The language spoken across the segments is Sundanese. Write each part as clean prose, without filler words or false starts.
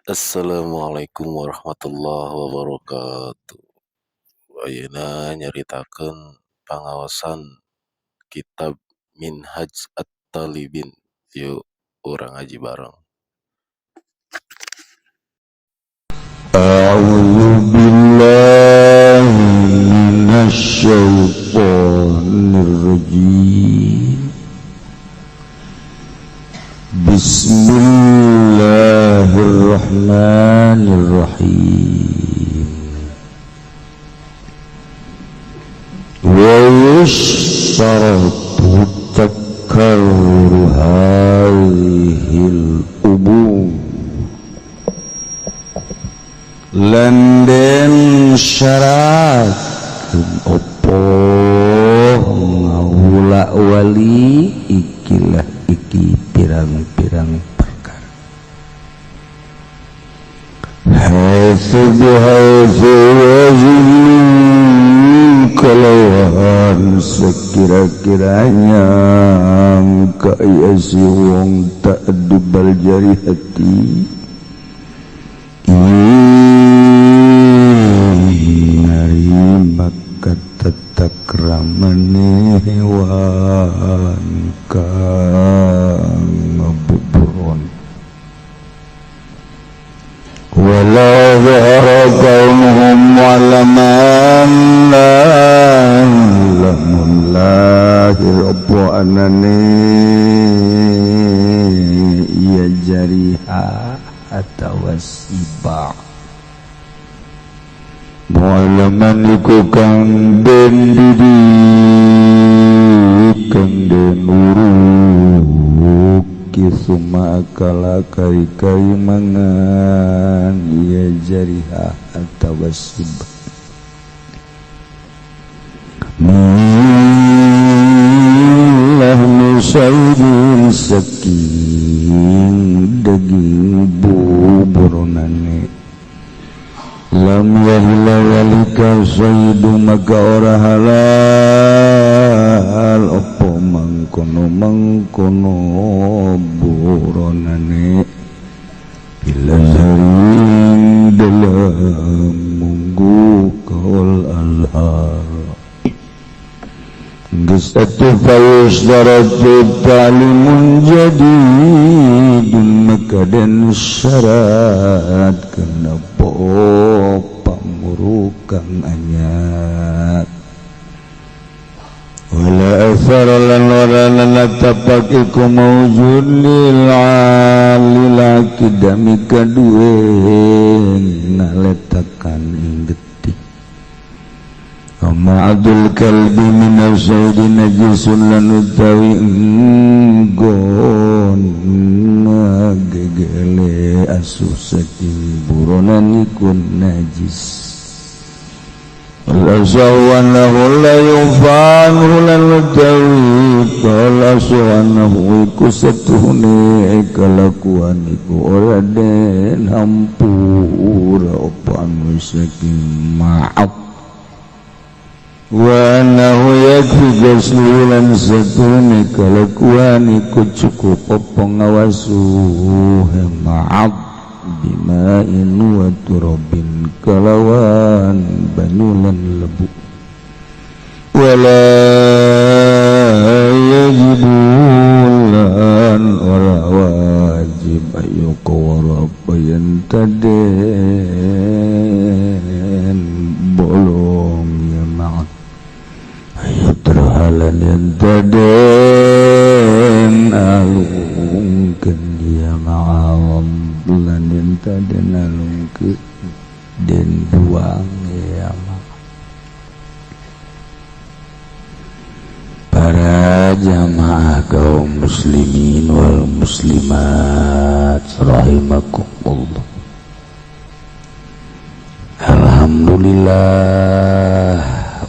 Assalamualaikum warahmatullahi wabarakatuh. Ayeuna nyaritakeun pangaosan kitab Minhaj At-Thalibin. Yuk urang ngaji bareng. A'udzu billahi minasyaitonir rajim. Bismillahirrahmanirrahim. Wa yushtaratu takarruru hadhil ubur lan den syarat opo ngawula wali ikilah iki pirang-pirang perkara haitsu bihaitsu wazin kalawan sekira-kiranya kaya si wong tak dibal jari hati narima katatakramane hewan kang ngabuburon wala zahara kaunuhum walaman lamun lahir apa anane iya jariha atawa siba mu'alaman iku kang den didik kang den uruki suma akala kari-kari mangan iya jariha atawa siba milahmi saydin saking daging buburonane lam yahilla walika sayyidu maka ora halal opo mangkono mangkono buronane ila zarin dalam munggu kaul alhar geus atuh fayusdaratu ta'limun jadidun maka den syarat kenapa pamurukang anyar wala athara lan ora tapak iku mawjud lil alil kidami kadue ngaletakan ing getih Ma'adul kalbi min sayyidi najisun lan utawi enggon gegele asu saking buronan iku najis Al-asaw annahu la yufanu lan utawi kal annahu iku satuhune kalakuan iku ora den hampura apa anu saking maaf wa annahu yakfi ghasluhu lan satune kalakuan iku cukup apa ngawasuh maaf bima'in wa turabin kalawan banyu lan lebu wala yajibu lan ora wajib ayu kawara yen taden bolong ya maaf ayo terhalan yen taden alungkeun dia ma'am lan yen taden alungkeun den buang ya maaf. Para jamaah kaum muslimin wal muslimat rahimakumullah. Alhamdulillah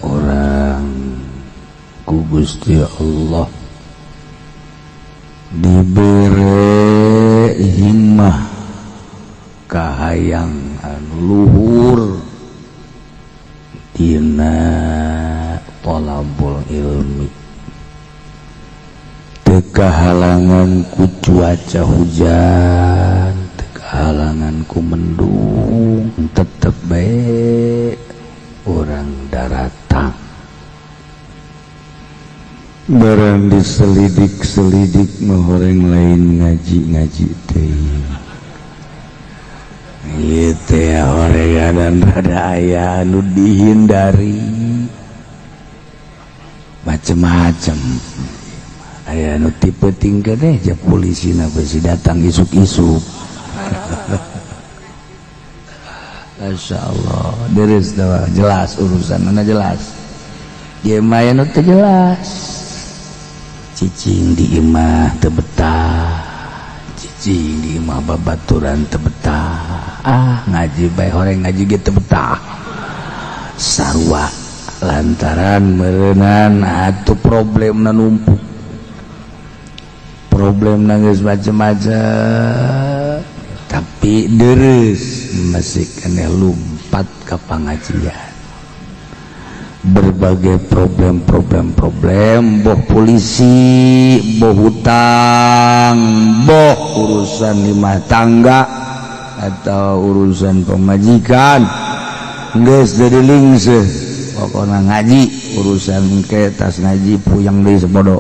orang ku Gusti Allah dibere himmah kahayang anu luhur dina thalabul ilmi teu kahalangan ku cuaca hujan. Kahalangan ku mendung tetep bae urang daratang. Barang diselidik-selidik mah horeng lain ngaji-ngaji teh. Ieu teh horengan rada aya anu dihindari. Macem-macem. Aya nu tipe tinggal deh, ja polisi na besi datang isuk-isuk. Masya Allah, deres dah jelas urusan, mana jelas. Ieu mah aya nu teu jelas. Cicing di imah teu betah, cicing di imah babaturan teu betah. Ah, ngaji bae horeng ngaji ge teu betah. Sarua lantaran meureunan atuh problemna numpuk. Problem nangis macem-macem, tapi deres masih kena lompat ke pengajian. Berbagai problem-problem-problem, boh polisi, boh hutang, boh urusan lima tangga atau urusan pemajikan, geus jadi lingseh. Pokoknya ngaji urusan ke tas ngaji puyeng deui sebodo.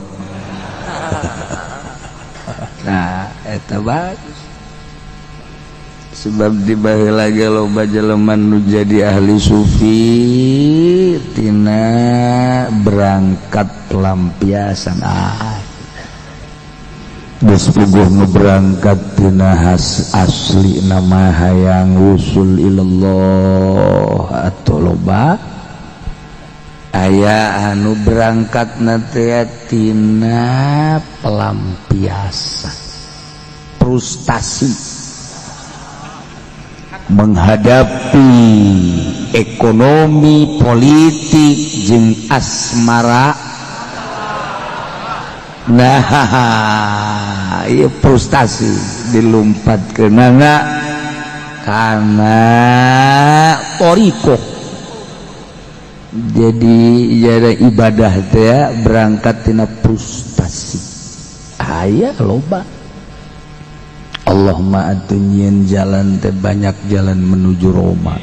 Nah, eta bagus. Sebab di baheula ge loba jelema nu jadi ahli sufi tina berangkat pelampiasan. Ah, geus puguh nu berangkat tina has asli nama hayang wusul ilallah atau loba aya anu berangkat teh tina pelampiasan frustasi menghadapi ekonomi politik jeung asmara. Nah, iya, frustasi dilumpat ke nana karena toriko jadi jadi ibadah teh berangkat tina frustasi. Aya loba. Allahumma atuh nyieun jalan teh banyak jalan menuju Roma.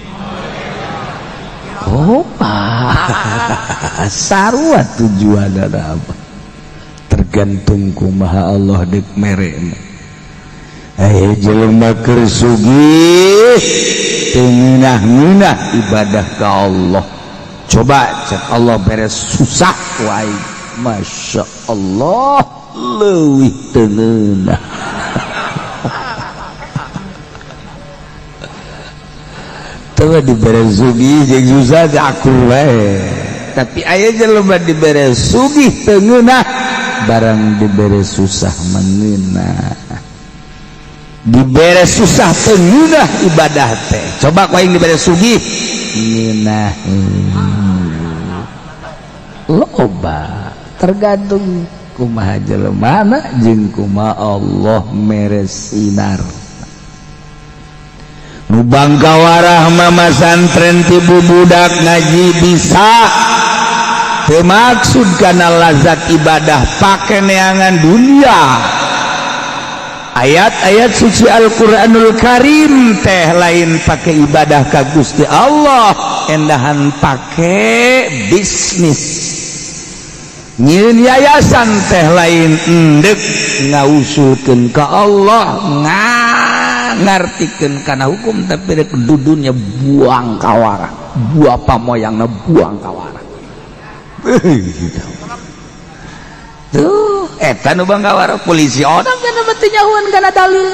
Oh, sarua tujuan ada apa? Tergantung kumaha Allah dek mere. Eh, jelema keur sugih teu ngeunah-ngeunah ibadah ka Allah. Coba cek Allah beres susah ku aing. Masya Allah leuwih teu ngeunah. Coba dibere sugih jeung susah teh akur wae. Tapi aya jelema dibere sugih teu ngeunah, barang dibere susah mengeunah. Dibere susah teu ngeunah ibadah teh. Coba ku aing dibere sugih ngeunah. Loba tergantung kumaha jelemana jeung kumaha Allah mere sinar. Nu bangkawarah mama santren ti bubudak ngaji bisa teu maksud kana lazat ibadah pake neangan dunia. Ayat-ayat suci Al-Qur'anul Karim teh lain pake ibadah ka Gusti Allah, endahan pake bisnis. Nyieun yayasan teh lain endek ngausulkeun ka Allah, ngartikeun kana hukum, tapi rek dudunya buang kawara, buah pamoyangna buang kawara. Gitu. Tuh, eta nu bangkawara polisi onam nya mah teu nyahuan kana dalil.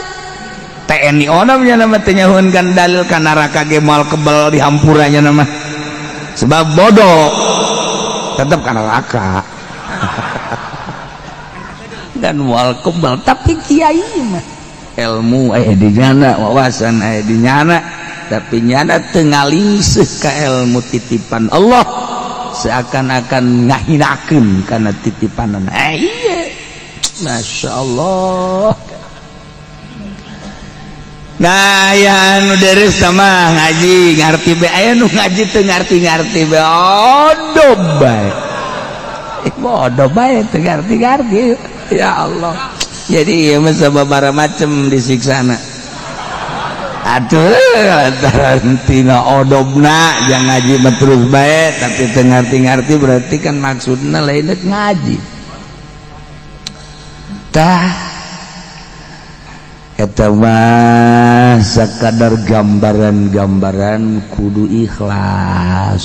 TNI onam nya mah teu nyahuan kana dalil, ka neraka ge moal kebel di hampuranya nama. Sebab bodoh tetep ka neraka. Dan moal kebal, tapi kiai mah ilmu aya di nyana, wawasan aya di nyana, tapi nyana teu ngalingseuh ka ilmu titipan Allah, seakan-akan ngahinakeun kana titipanan. Iya, Masya Allah. Nah, aya anu deres sama ngaji ngarti be, aya nu ngaji teu ngarti-ngarti be, bodoh bae. Bodoh bae teu ngarti-ngarti. Ya Allah. Jadi ieu mah sababaraha macem disiksana. Atuh lantaran tina odobna, jangan ngaji mah terus bae tapi teu ngarti-ngarti, berarti kan maksudna lain ngaji. Tah, eta mah sakadar gambaran-gambaran. Kudu ikhlas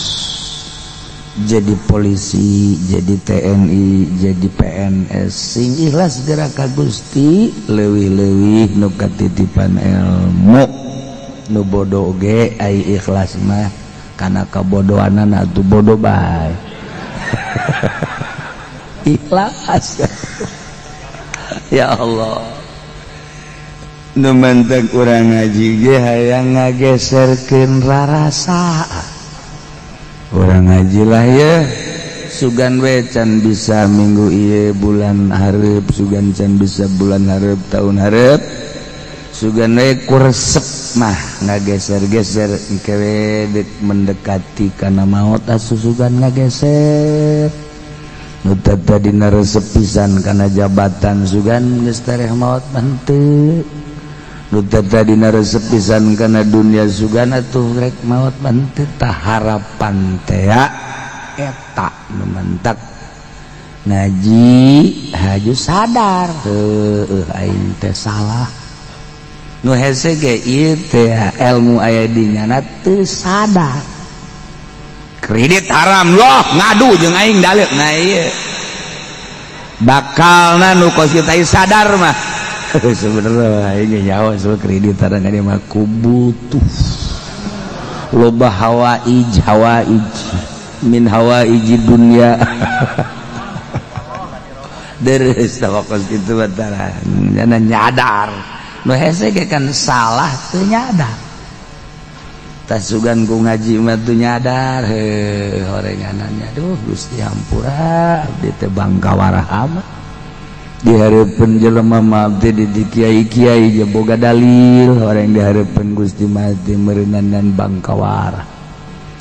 jadi polisi, jadi TNI, jadi PNS, sing ikhlas gerak ka Gusti. Leuwih-leuwih nu katitipan ilmu, nu bodoh ge ai ikhlas mah kana kabodohanana atuh bodoh bae ikhlas. Ya Allah, nu mantak urang ngaji ge hayang ngageserkeun rarasa. Urang ngaji lah ya, sugan we can bisa minggu ieu, bulan hareup, sugan can bisa bulan hareup, tahun hareup, sugan we ku resep mah ngageser-geser. Engke we dek mendekati kana maot, asuh sugan ngageser. Nu tadina resep pisan kana jabatan, sugan geus tereh maot mah henteu. Nu tadina resep pisan kana dunia, sugan atuh rek maot mah henteu. Tah, harapan teh eta nu mantak ngaji, haju sadar heueuh aing teh salah. Nu hese ge ieu teh ilmu aya di nyana teu sadar. Kredit haram loh, ngadu jeung aing dalil. Nah, ieu bakalna nu kos kitu sadar mah sebenarnya aing nyawa soal kredit haram dia mah ku butuh loba hawaij, hawaij min hawaiji dunya deres. Tawakos kitu batara nyana nyadar. Nu hese ge kan salah teu nyadar. Tas sugan ku ngaji mah teu nyadar heuh horenganannya. Aduh Gusti, hampura, abdi teh bangkawarah amat di hareupeun jelema mah. Abdi di kiai-kiai je boga dalil, horeng di hareupeun Gusti mah teh meureunan dan bangkawarah.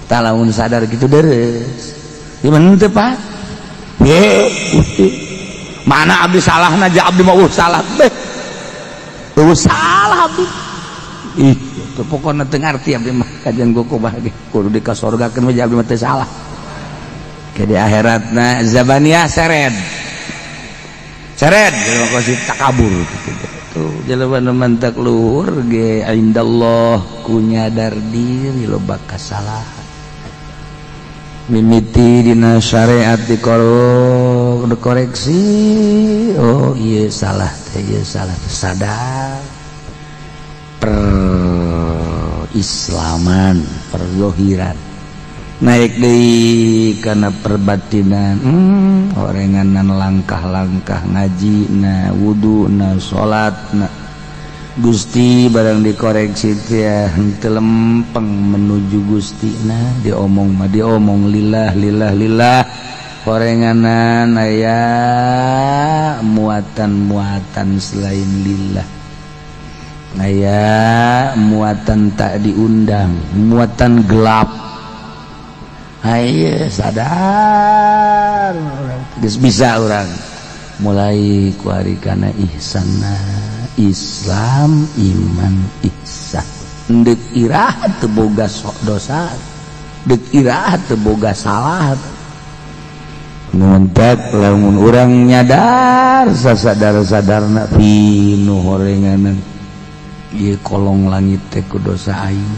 Tah, lamun sadar kitu deres. Gimana teh, Pak? Ye, Gusti. Mana abdi salahna? Ja abdi mah salah beh. Eueuh salah abdi. Ih, teu pokona teu ngarti abdi mah kajian goku bae kudu dikasorgakeun mah, abdi mah teu salah. Ke di akhiratna zabaniyah seret. Seret jelema kos takabur gitu. Tuh jelema nu mantak luhur ge indallah ku nyadar diri loba kasalahan. Mimiti dina syariat dikorok, dikoreksi, oh iya salah teh, iya salah teh, sadar per islaman perzohiran naik deui kana perbatinan. Orenganan langkah-langkah ngaji na, wudu na, salat na. Gusti, barang dikoreksi teh henteu lempeng menuju Gusti na. Diomong mah diomong lillah lillah lillah, horenganan aya muatan-muatan selain lillah, aya muatan tak diundang, muatan gelap. Ayo sadar geus bisa urang mulai kuari kana ihsanna. Islam, iman, ihsan. Ndek iraha teu boga sok dosa, dek iraha teu boga salah. Nguntek lamun urang nyadar sasadar-sadarna pinu horenganan ieu kolong langit teh ku dosa aing,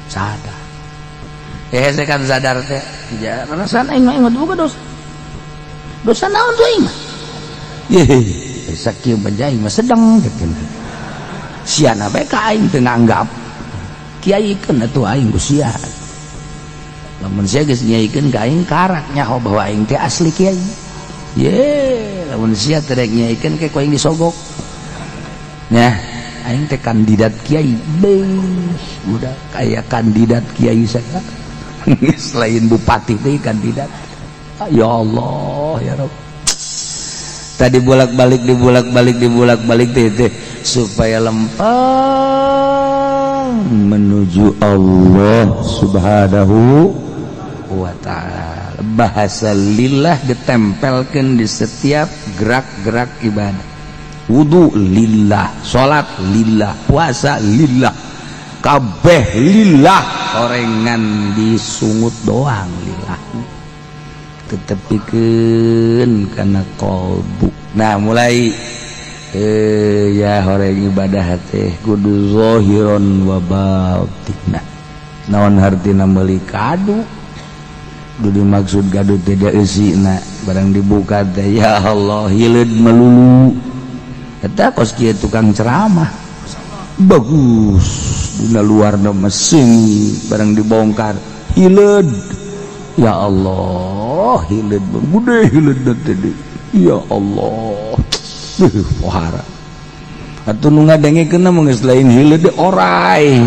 sadar. Eh, saya kan sadar teh ja rasana aing mah ingat boga dosa. Dosa naon tuh aing mah? Ye, sakieu mah aing mah sedang gitu. Siana bae ka aing teu nganggap kiaikeun atuh aing ku sia. Lamun sia geus nyaikeun ka aing, karak nyaho bahwa aing teh asli kiai. Ye, lamun sia teu rek nyaikeun ke ku aing disogok. Nah, aing teh kandidat kiai. Beuh, udah kayak kandidat kiai saya. Selain bupati teh kandidat. Ya Allah, ya Rabb. Tadi bolak-balik, dibolak-balik, dibolak-balik teh supaya lempeng menuju Allah Subhanahu wa Ta'ala. Bahasa lillah ditempelkan di setiap gerak-gerak ibadah. Wudhu lillah, salat lillah, puasa lillah. Kabeh lillah, orengan disungut doang lillah, tetepikeun kana qalbu. Nah, mulai ya horeng ibadah teh kudu zahiron wa batinah. Naon hartina? Meuli kadu? Kudu dimaksud kadu tidak eusina, barang dibuka teh, ya Allah, hileud melulu. Eta kos kieu tukang ceramah bagus dina luarna mah seungit, barang dibongkar hileud, ya Allah, hileud gede, hileud teh, ya Allah, pohara atuh nu ngadengekeun mah geus lain hileud, orai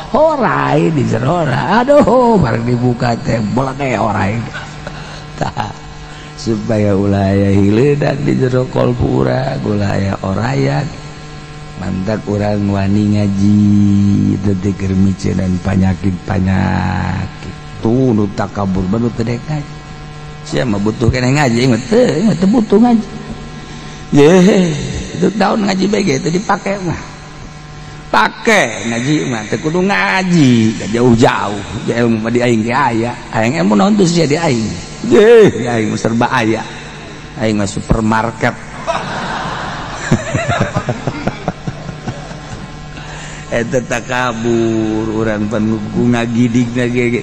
orai di jero. Aduh, barang dibuka teh bola kayak orai. Tah, supaya ulah aya hileudan di jero kolbu urang, ulah aya orayan, mantap urang wani ngaji teh keur micenan panyakit-panyakit tuh. Nu takabur baru teu dek ngaji. Sia mah butuh keneh ngaji mah teu, mah teu butuh ngaji. Ye, itu tahun ngaji bege teu dipake mah. Pake ngaji mah teu kudu ngaji jauh-jauh, ilmu mah di aing ge aya. Aing ilmu naon tuh sia di aing? Ye, di aing mah serba aya. Aing mah supermarket. Eta takabur urang pan ku ngagidig ge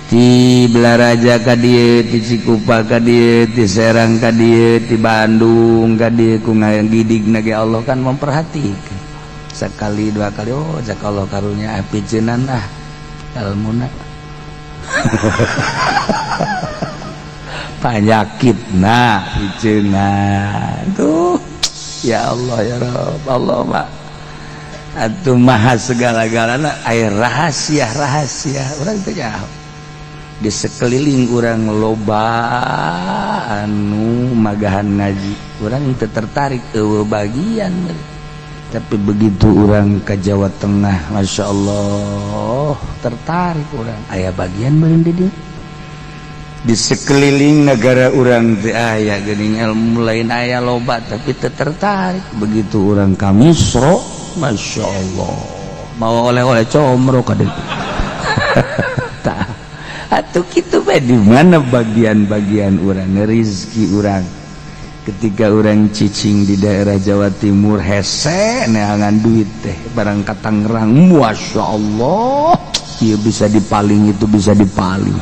ti Balaraja ka dieu, ti Cikupa ka dieu, ti Serang ka dieu, ti Bandung ka dieu, ku ngagidig ge Allah kan memperhatikan. Sekali dua kali, oh, cak Allah, karunya ah, picenan ah ilmuna panyakit. Nah, picenan tuh, ya Allah, ya Rabb, Allah mah atuh maha segala-galana. Air rahasia-rahasia urang teh jauh di sekeliling urang loba anu magahan ngaji, urang teu tertarik, eueuh bagian. Tapi begitu urang ke Jawa Tengah, Masya Allah, tertarik urang, aya bagian beureun di dieu. Di sekeliling negara urang teh aya geuning ilmu lain, aya loba, tapi teu tertarik. Begitu urang ka Misro, Masya Allah, mau oleh-oleh comro ka dieu. Tah atuh kitu bae, di mana bagian-bagian urang, rizki urang. Ketika urang cicing di daerah Jawa Timur, hese neangan duit teh, barang ka Tangerang, Masya Allah, ieu bisa dipaling, itu bisa dipaling,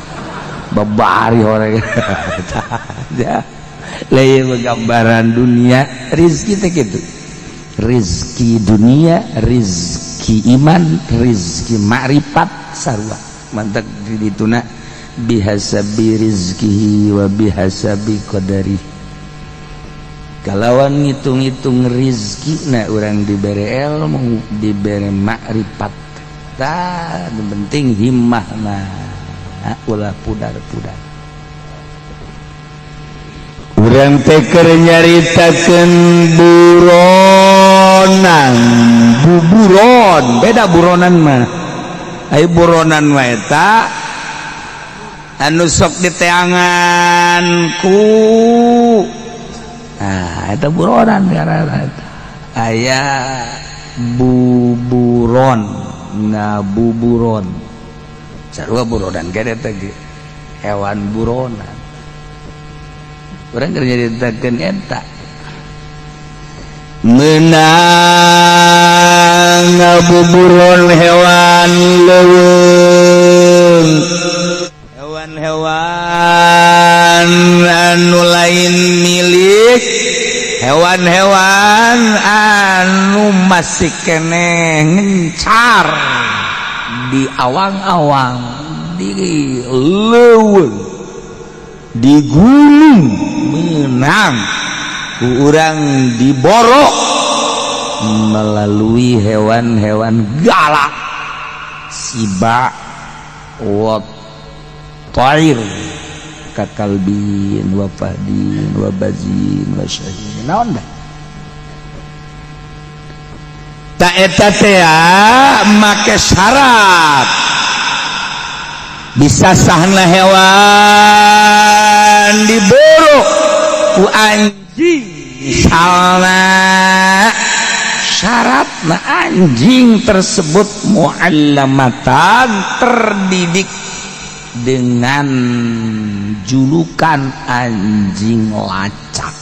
babari orang ya. Lain gambaran dunia, rizki teh kitu, rizki dunia, rizki iman, rizki makrifat sarua. Mantak di dituna bihasabi rizkihi wa bihasabi qadari, kalawan ngitung-ngitung rizki. Nah, urang dibere ilmu, dibere makrifat. Tah, nu penting himmah nah ulah pudar-pudar. Urang teh keur nyaritakeun buronan, buburon, beda buronan mah. Ai buronan mah eta anu sok diteangan ku, nah, eta buronan ngaranna eta. Aya buburon, ngabuburon, sarua buronan ge eta ge hewan buronan. Urang keur nyaritakeun eta menang ngabuburon hewan leuweung, hewan-hewan anu lain milik, hewan-hewan anu masih keneh ngencar di awang-awang, di leuweung, di gunung, menang ku urang diborok melalui hewan-hewan galak, siba wa tair, kakalbin wa fahdin wa bazin wa syahin. Naon dah tak eta teh make syarat bisa sahna hewan diburu ku anjing misalna. Syarat Syaratna anjing tersebut muallamatan, terdidik dengan julukan anjing lacak.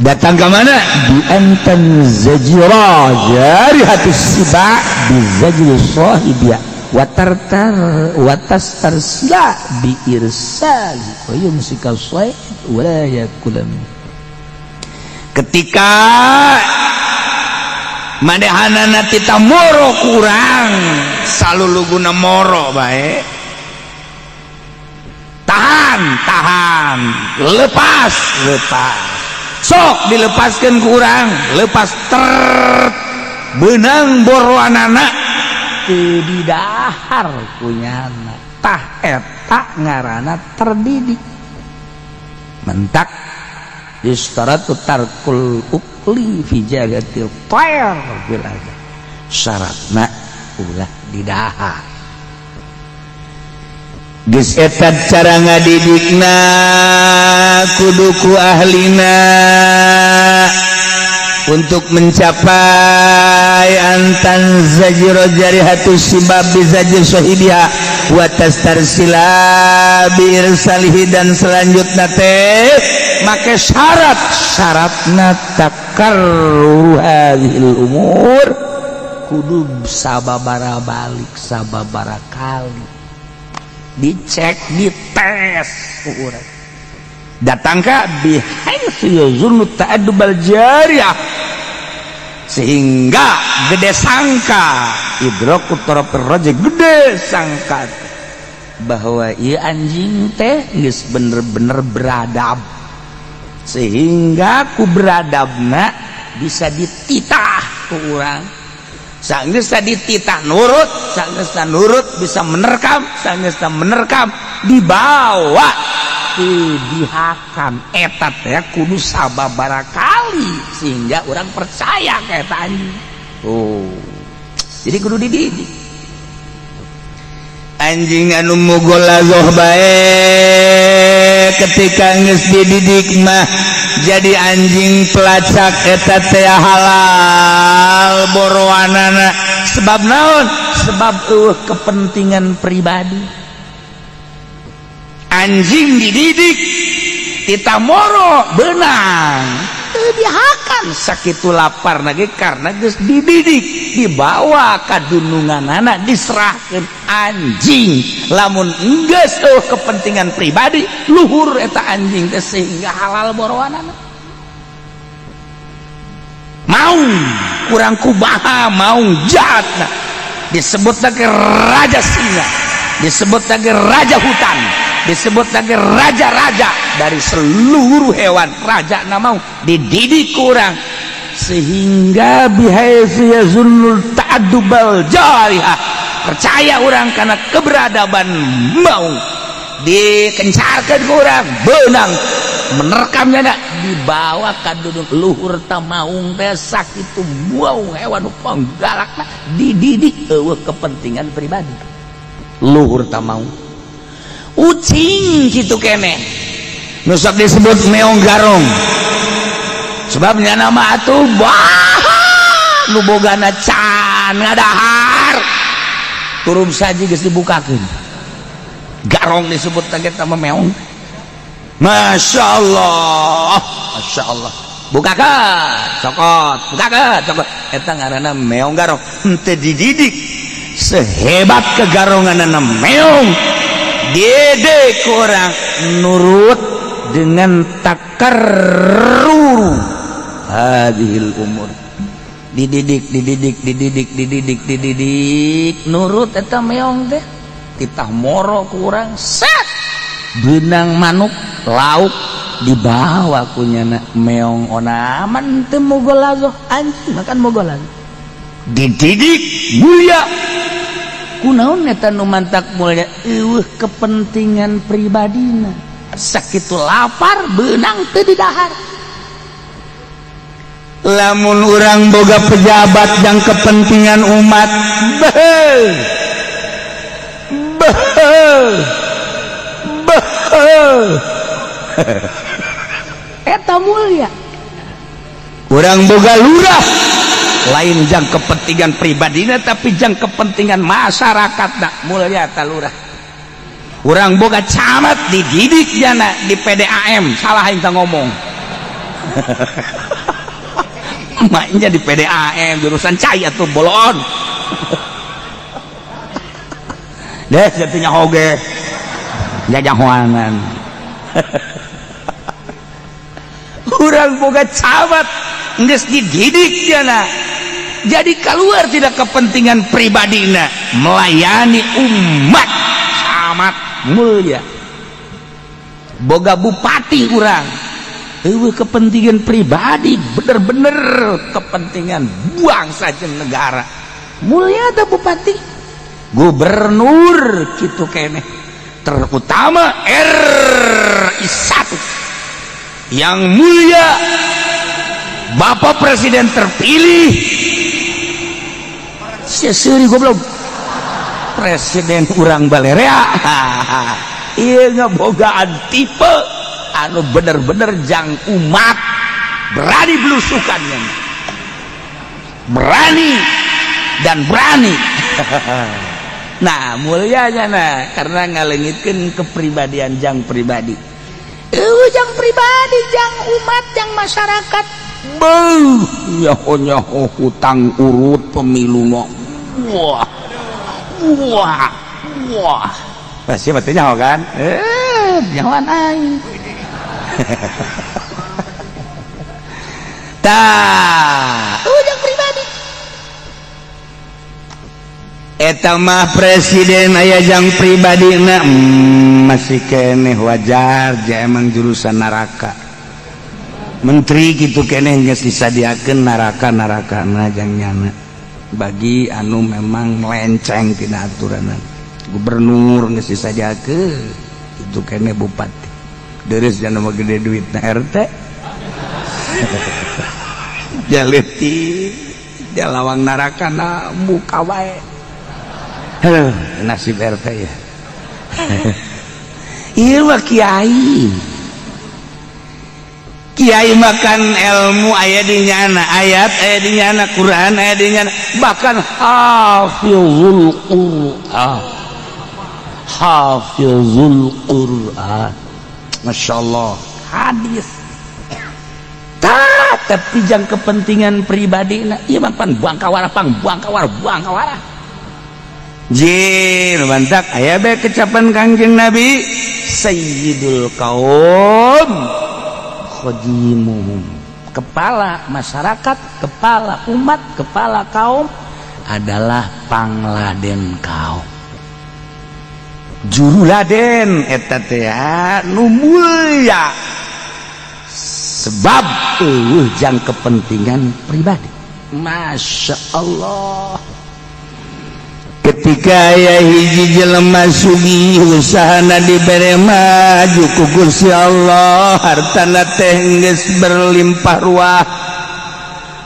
Datang ke mana? Bi an tanzajira jarihatus siba bi zajri sahibiha wa tartar wa tastarsila bi irsali wa yumsika sayd wa la yakula. Ketika manehanana tita moro kurang saluluguna, moro bae, tahan, tahan, lepas, lepas, sok dilepaskan kurang, lepas ter benang boroanana teu didahar kunyana. Tah, eta ngaranna terdidik. Mentak yustaratu tarkul ukli fi jagatil tayr fil adab, syaratna ulah didahar. Geus eta cara ngadidikna kudu ku ahlina untuk mencapai an tanzajira jarihatu sibab bizajri sahibiha wa tastarsila bi irsalihi. Dan selanjutnya teh make syarat, syaratna takarrur hadhil umur, kudu sababara balik, sababara kali dicek, dites ku urang. Datang ka bihaitsu yazunnu ta'addubal jariyah, sehingga gede sangka, idraku tarafir raja, gede sangka bahwa ieu anjing teh geus bener-bener beradab, sehingga ku beradabna bisa dititah ku urang. Sanggeus dititah nurut, sanggeus nurut bisa menerkam, sanggeus menerkam dibawa ke dihakan. Eta teh kudu sababara kali sehingga orang percaya ka eta anjing. Oh, jadi kudu dididik. Anjing anu mugolazoh bae, ketika geus dididik mah jadi anjing pelacak. Eta teh halal boroanana. Sebab naon? Sebab eueuh kepentingan pribadi. Anjing dididik tita moro benang teu dihakan sakitu lapar lagi, karena geus dididik, dibawa ka dununganana, diserahkeun. Anjing lamun geus eueuh kepentingan pribadi, luhur eta anjing teh, sehingga halal boroanana. Maung kurang kubaha, maung jahat disebut lagi raja singa, disebut lagi raja hutan, disebut lagi raja-raja dari seluruh hewan. Raja maung dididik kurang sehingga bihaitsu yazunnul ta'addubal jarihah, percaya orang karena keberadaban maung. Dikencarkan ke orang, benang menerkamnya nak dibawa ka duduk luhur ta maung teh. Sakitu maung hewan panggalakna, dididik eueuh kepentingan pribadi, luhur ta maung. Ucing kitu keneh. Nu sok disebut meong garong. Sebabnya nama atuh bah nu bogana can ngadahar, turun saja geus dibukakeun. Garong disebut teh sama meong. Masya Allah, Masya Allah, bukakan, cokot, bukakan, cokot. Eta ngaranna meong garong. Henteu dididik. Sehebat kegaronganana meong, didik kurang nurut dengan takarruru hadhil umur. Dididik, dididik, dididik, dididik, dididik, nurut eta meong teh. Titah moro kurang set, benang manuk lauk dibawa kunyana meong. Onaman teu mugolazoh, anjing makan mugolazoh. Dididik mulia. Kunaon eta nu mantak mulia? Eueuh kepentingan pribadina. Sakitu lapar, benang teu didahar. Lamun urang boga pejabat yang kepentingan umat, beh beh beh. Eta mulia. Urang boga lurah lain jang kepentingan pribadina, tapi jang kepentingan masyarakat. Nak mulia ta lurah. Urang boga camat, dididik jana di PDAM. Salah aing ngomong. Maknya di PDAM jurusan cai atau bolon deh jadinya hoge jajahoanan. Urang boga camat geus dididik jana jadi keluar tidak kepentingan pribadina, melayani umat. Camat mulia. Boga bupati urang eueuh kepentingan pribadi, bener-bener kepentingan bangsa jeung negara. Mulia ada bupati, gubernur gitu keneh, terutama RI 1 yang mulia Bapak Presiden terpilih. Sia seuri goblok, presiden urang balerea. Ieu ngabogaan tipe anu bener-bener jang umat, berani belusukannya, berani dan berani. Nah, mulianya, nah karena ngalengitkeun kepribadian jang pribadi. Jang pribadi, jang umat, jang masyarakat. Beuh, nyaho nyaho hutang urut pemilu mah. Wah wah wah, pasti berarti nyaho kan, nyahoan aing. Tah, jang pribadi. Eta mah presiden aya jang pribadi na, masih keneh wajar ja emang jurusan neraka. Menteri gitu keneh geus disadiakeun neraka-neraka na jang nyana bagi anu memang melenceng tina aturanan. Gubernur geus disadiakeun itu keneh, bupati deres jana mah gede duit na. RT jaleutik dia lawang neraka na muka wae. Heuh, nasib RT ya. Ieu mah kiai. Kiai makan ilmu aya di nyana, ayat aya di nyana, Quran aya di nyana, bahkan hafizul Quran. Hafizul Quran. Masya Allah, hadis. Tah, tapi jang kepentingan pribadi na, ieu mah pan buang kawara, pang buang kawara, buang kawara. Jin mantak aya bae kecapan Kangjeng Nabi, sayyidul kaum khodimuhum, kepala masyarakat, kepala umat, kepala kaum adalah pangladen kaum, juru laden eta teh nu mulia sebab eueuh jang kepentingan pribadi. Masya Allah. Ketika aya hiji jelema sugih, usahana dibere maju ku Gusti Allah, hartana teh geus berlimpah ruah,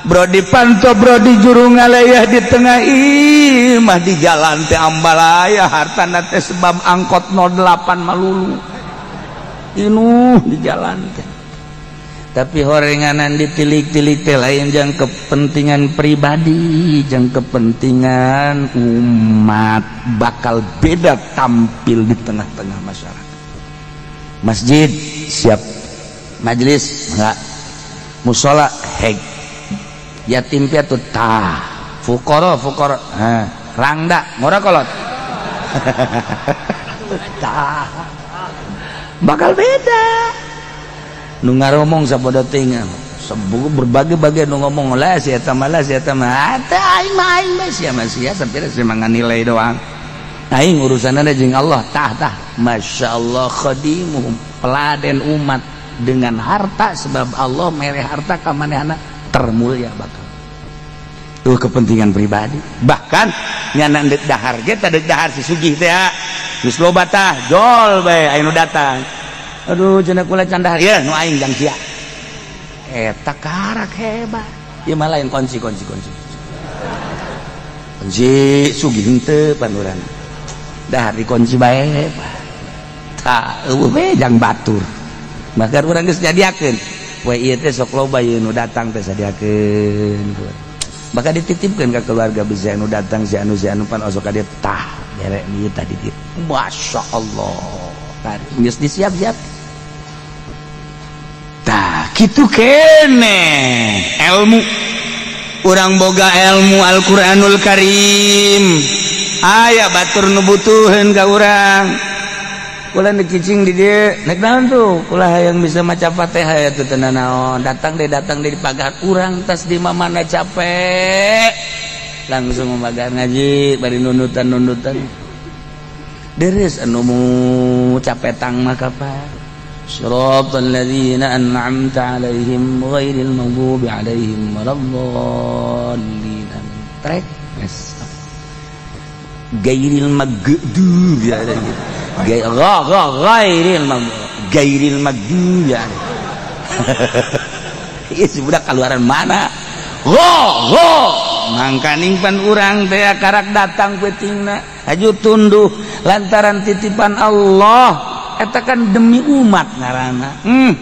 bro, dipanto bro di juru ngalayah di tengah imah, di jalan teh ambalaya hartana teh, sebab angkot 08 malulu inuh di jalan teh. Tapi horenganan ditilik-tilik teh lain jang kepentingan pribadi, jang kepentingan umat, bakal beda tampil di tengah-tengah masyarakat. Masjid siap, majelis enggak, musola heg, yatim piatu tah, fukoro fukoro, ha, rangda ngora kolot tah, bakal beda. Nu ngaromong sabodo teuing berbagai-bagai nu ngomong lah, si eta mah lah, si eta mah teh, aing mah, aing mah, sia mah sia, sampai sia mah nilai doang, aing urusanna jeung Allah. Tah tah, Masya Allah, khadimuhum, peladen umat dengan harta, sebab Allah mere harta ka manehna, termulia bakal tuh kepentingan pribadi. Bahkan nyana deuk dahar ge teh, deuk dahar si sugih teh geus loba tah, jol bae aya nu datang, aduh cenah, kula can dahar ya, nu aing jang sia. Eta karak hebat ieu mah. Lain kunci kunci kunci kunci sugih henteu pan urang dahar dikunci bae. Tah, eueuh we jang batur, maka urang geus nyadiakeun. Poe ieu teh sok loba ieu nu datang teh sadiakeun. Bakal dititipkeun ka keluarga bisa anu datang si anu pan osok ka dieu tah bere ieu tadi dititip. Masya Allah. Geus disiap-siap. Tah kitu keneh ilmu. Urang boga ilmu Al-Qur'anul Karim. Aya batur nu butuheun ka urang. Kula dicicing di dieu, nek naon tuh? Kula hayang bisa maca Fatihah ya tuh teu naon. Datang deh di pagar urang tas di mamana capek. Langsung memagar ngaji bari nundutan-nundutan. Deres anu mu capetang mah kapan? Shiratal ladzina an'amta 'alaihim ghairil maghdubi 'alaihim waladdallin. Trek geus. Gairil maghdubi 'alaihim. Ghairil gairil maghdubi 'alaihim. Ieu si budak kaluaran mana? Go go mangkaning pan urang teh karak datang peutingna haju tunduh lantaran titipan Allah eta kan demi umat ngaranna.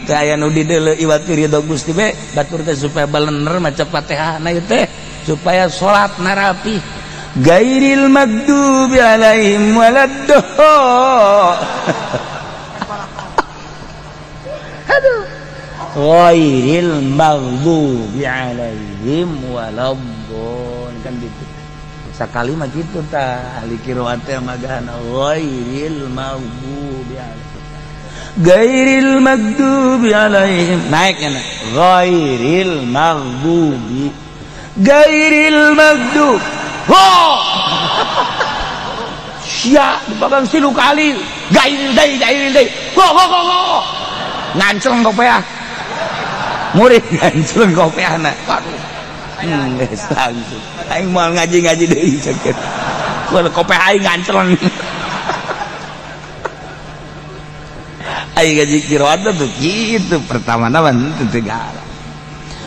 Teu aya nu dideuleu iwat ridho Gusti be batur teh supaya balener maca Fatihah na ieu teh supaya salatna rapi. Gairil maghdubi alaihim waladdallin. Aduh. Ghairil maghdubi alaihim waladdallin kan gitu. Sakali mah kitu tah ahli qiraat teh magana ghairil maghdubi alaihim. Gairil maghdubi alaihim naik nya ghairil maghdubi gairil maghdubi. Oh! Sia dipegang silu kali gairil deui go go go go ngancleng kopeah murid ngancleng kopeahna. Aduh geus langsung aing moal ngaji-ngaji deui cek kopeah aing ngancleng. Aing ngaji qiraat tuh kitu pertama na mah teu galak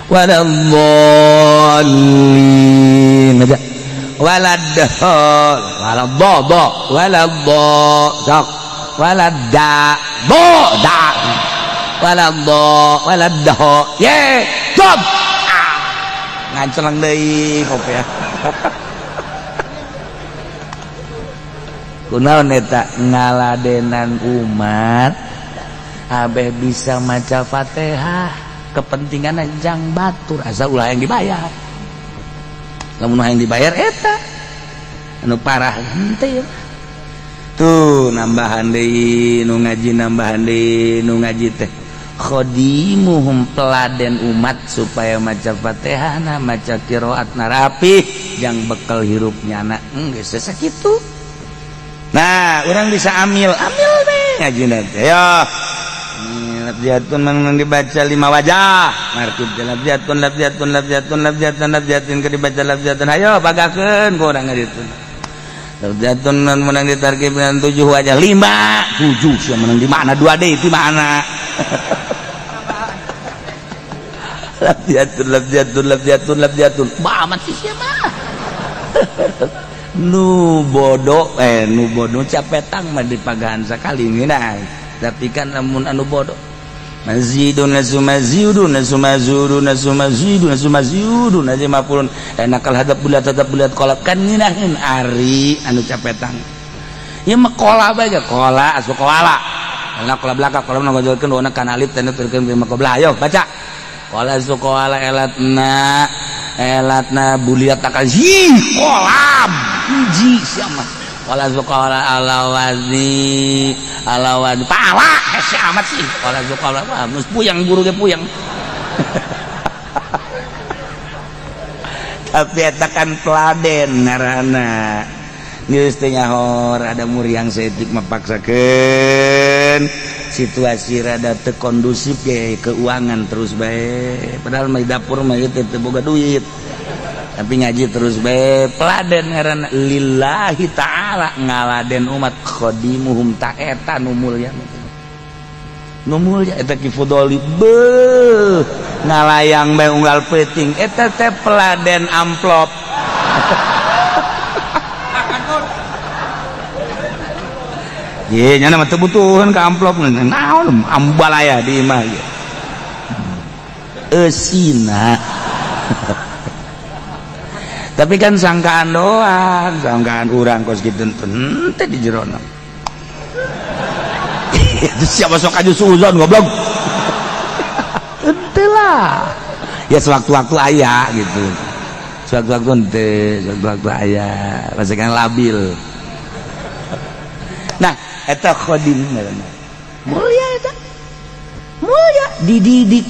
waladdallin aja waladdall waladdo waladdo sok waladda do da waladdo waladdo ye job ngancleng deui kopeah. Kunaon eta ngaladenan umat abeh bisa maca Fatihah kepentingan jang batur asal ulah yang dibayar. Lamun yang dibayar eta anu parah henteu tuh nambahan deui nu ngaji nambahan deui nu ngaji teh khodimuhum peladen umat supaya maca Fatihahna maca qiraatna rapih jang bekal hirup nyana geus sakitu. Nah urang bisa amil amil we ngajina teh yo lafziatun menang dibaca 5 wajah markib lafziatun lafziatun lafziatun lafziatun lafziatun ke dibaca lafziatun ayo pagakeun ku urang ngaditu lafziatun menang ditarkib dengan 7 wajah 5 7 sia menang di mana 2 deui di mana lafziatun lafziatun lafziatun lafziatun amat sih sia mah nu bodoh nu bodoh capetang mah dipagahan sakali ngeunah tapi kan lamun anu bodoh mazidun lazumazidun lazumazudun lazumazidun lazumazidun azimapun enakal hadap bulat hadap bulat kolab kan ngeunaheun ari anu capetang ieu mah kola bae ge kola asu koala enak kola belaka kola ngojolkeun dona kana alif teh nuturkeun mah qobla ayo baca kola asu koala elatna elatna buliat takal hi kolam hiji sia mah wala zuqala alawazi alawazi pala hese amat sih wala zuqala mah geus puyang guru ge puyang. Tapi eta kan peladen ngaranna geus teu nyahor ada muriang saeutik mapaksakeun situasi rada teu kondusif ge keuangan terus bae padahal mah di dapur mah ieu teu boga duit tapi ngaji terus bae peladen ngaranna lillahi ta'ala ngaladen umat khodimuhum ta eta nu mulya nu mulya eta Ki Fudoli beuh ngalayang bae unggal peuting eta teh peladen amplop. Ye nya mah teu butuheun ka amplop naon ambalaya di imah ieu. Eusina. Tapi kan sangkaan doang, sangkaan urang kos kitu teh di jerona. Itu siapa sok aja suuzon, goblok. Ente lah ya, sewaktu-waktu aya gitu, sewaktu-waktu ente, sewaktu-waktu aya, masih kan labil. Nah, eta khodim ngaranna. Mulia, eta mulia, dididik.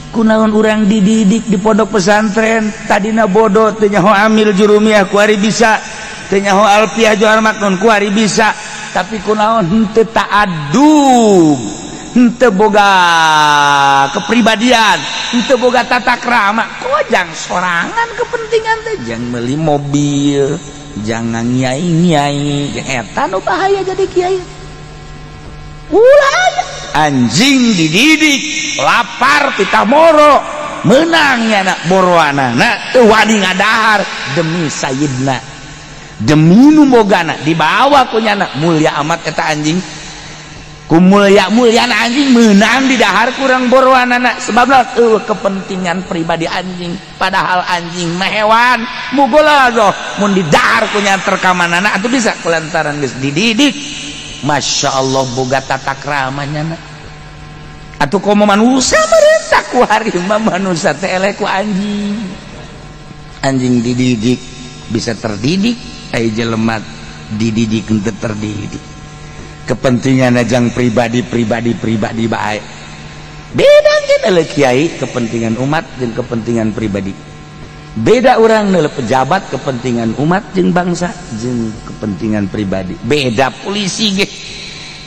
Kunaon urang dididik di pondok pesantren? Tadina bodoh, teu nyaho Amil Jurumiyah, kuari bisa. Teu nyaho Alfiah Johar Maknun, kuari bisa. Tapi kunaon henteu ta'adub, henteu boga kepribadian, henteu boga tata krama? Kojang sorangan kepentingan teh, jang beli mobil, jangan nyai nyai. Eta nu bahaya jadi kiai. Ulah aya. Anjing dididik lapar, titah moro, menang ya nak boroanana teu wani ngadahar demi sayidna, demi nu bogana, dibawa ku nyana. Mulia amat eta anjing. Ku mulia mulia anjing menang di dahar kurang boroanana, sebabna eueuh kepentingan pribadi anjing. Padahal anjing mah hewan mugolazoh, mun didahar ku nya terkamanana atuh bisa, kulantaran geus dididik, Masya Allah, boga tata kramanya. Atuh komo manusia merintah ku hari mah, manusia teh eleh ku anjing. Anjing dididik bisa terdidik, ai jelema dididik henteu terdidik, kepentingan ajang pribadi, pribadi, pribadi bae. Beda kita kiai kepentingan umat dan kepentingan pribadi beda. Orang nilai pejabat kepentingan umat jeung bangsa jeung kepentingan pribadi beda. Polisi ge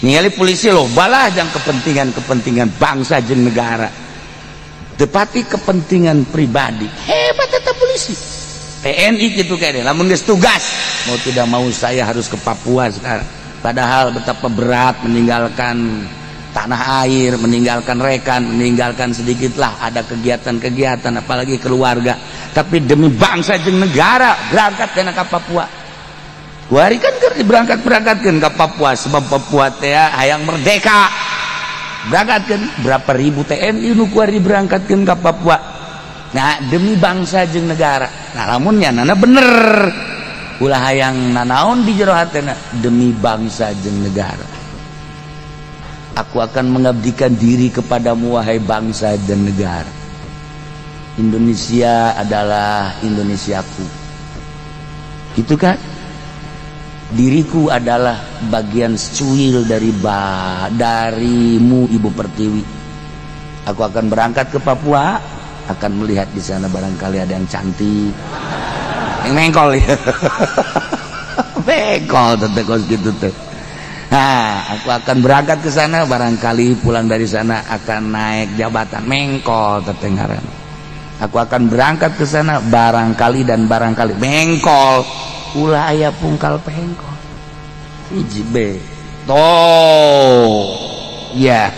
ningali polisi loba lah jang kepentingan kepentingan bangsa jeung negara, tepati kepentingan pribadi. Hebat tetap polisi, TNI gitu. Kayaknya lamun geus tugas, mau tidak mau saya harus ke Papua sekarang, padahal betapa berat meninggalkan tanah air, meninggalkan rekan, meninggalkan sedikitlah ada kegiatan-kegiatan, apalagi keluarga, tapi demi bangsa jeung negara berangkat ke Papua. Kuari kan keur diberangkat-berangkatkeun ke Papua, sebab Papua teh hayang merdeka. Berangkatkeun berapa ribu TNI nu kuari diberangkatkeun ke Papua. Nah, demi bangsa jeung negara. Nah, lamun nana bener, ulah hayang nanaon di jero hatena, demi bangsa jeung negara. Aku akan mengabdikan diri kepadamu, wahai bangsa dan negara. Indonesia adalah Indonesiaku, gitu kan? Diriku adalah bagian secuil darimu, Ibu Pertiwi. Aku akan berangkat ke Papua, akan melihat di sana barangkali ada yang cantik, yang mengkol ya, mengkol teteh kos gitu teh. Nah, aku akan berangkat ke sana, barangkali pulang dari sana akan naik jabatan. Mengkol teteh ngaran. Aku akan berangkat ke sana barangkali dan barangkali. Mengkol, ulah aya pungkal pengkol. Hiji B toh ya.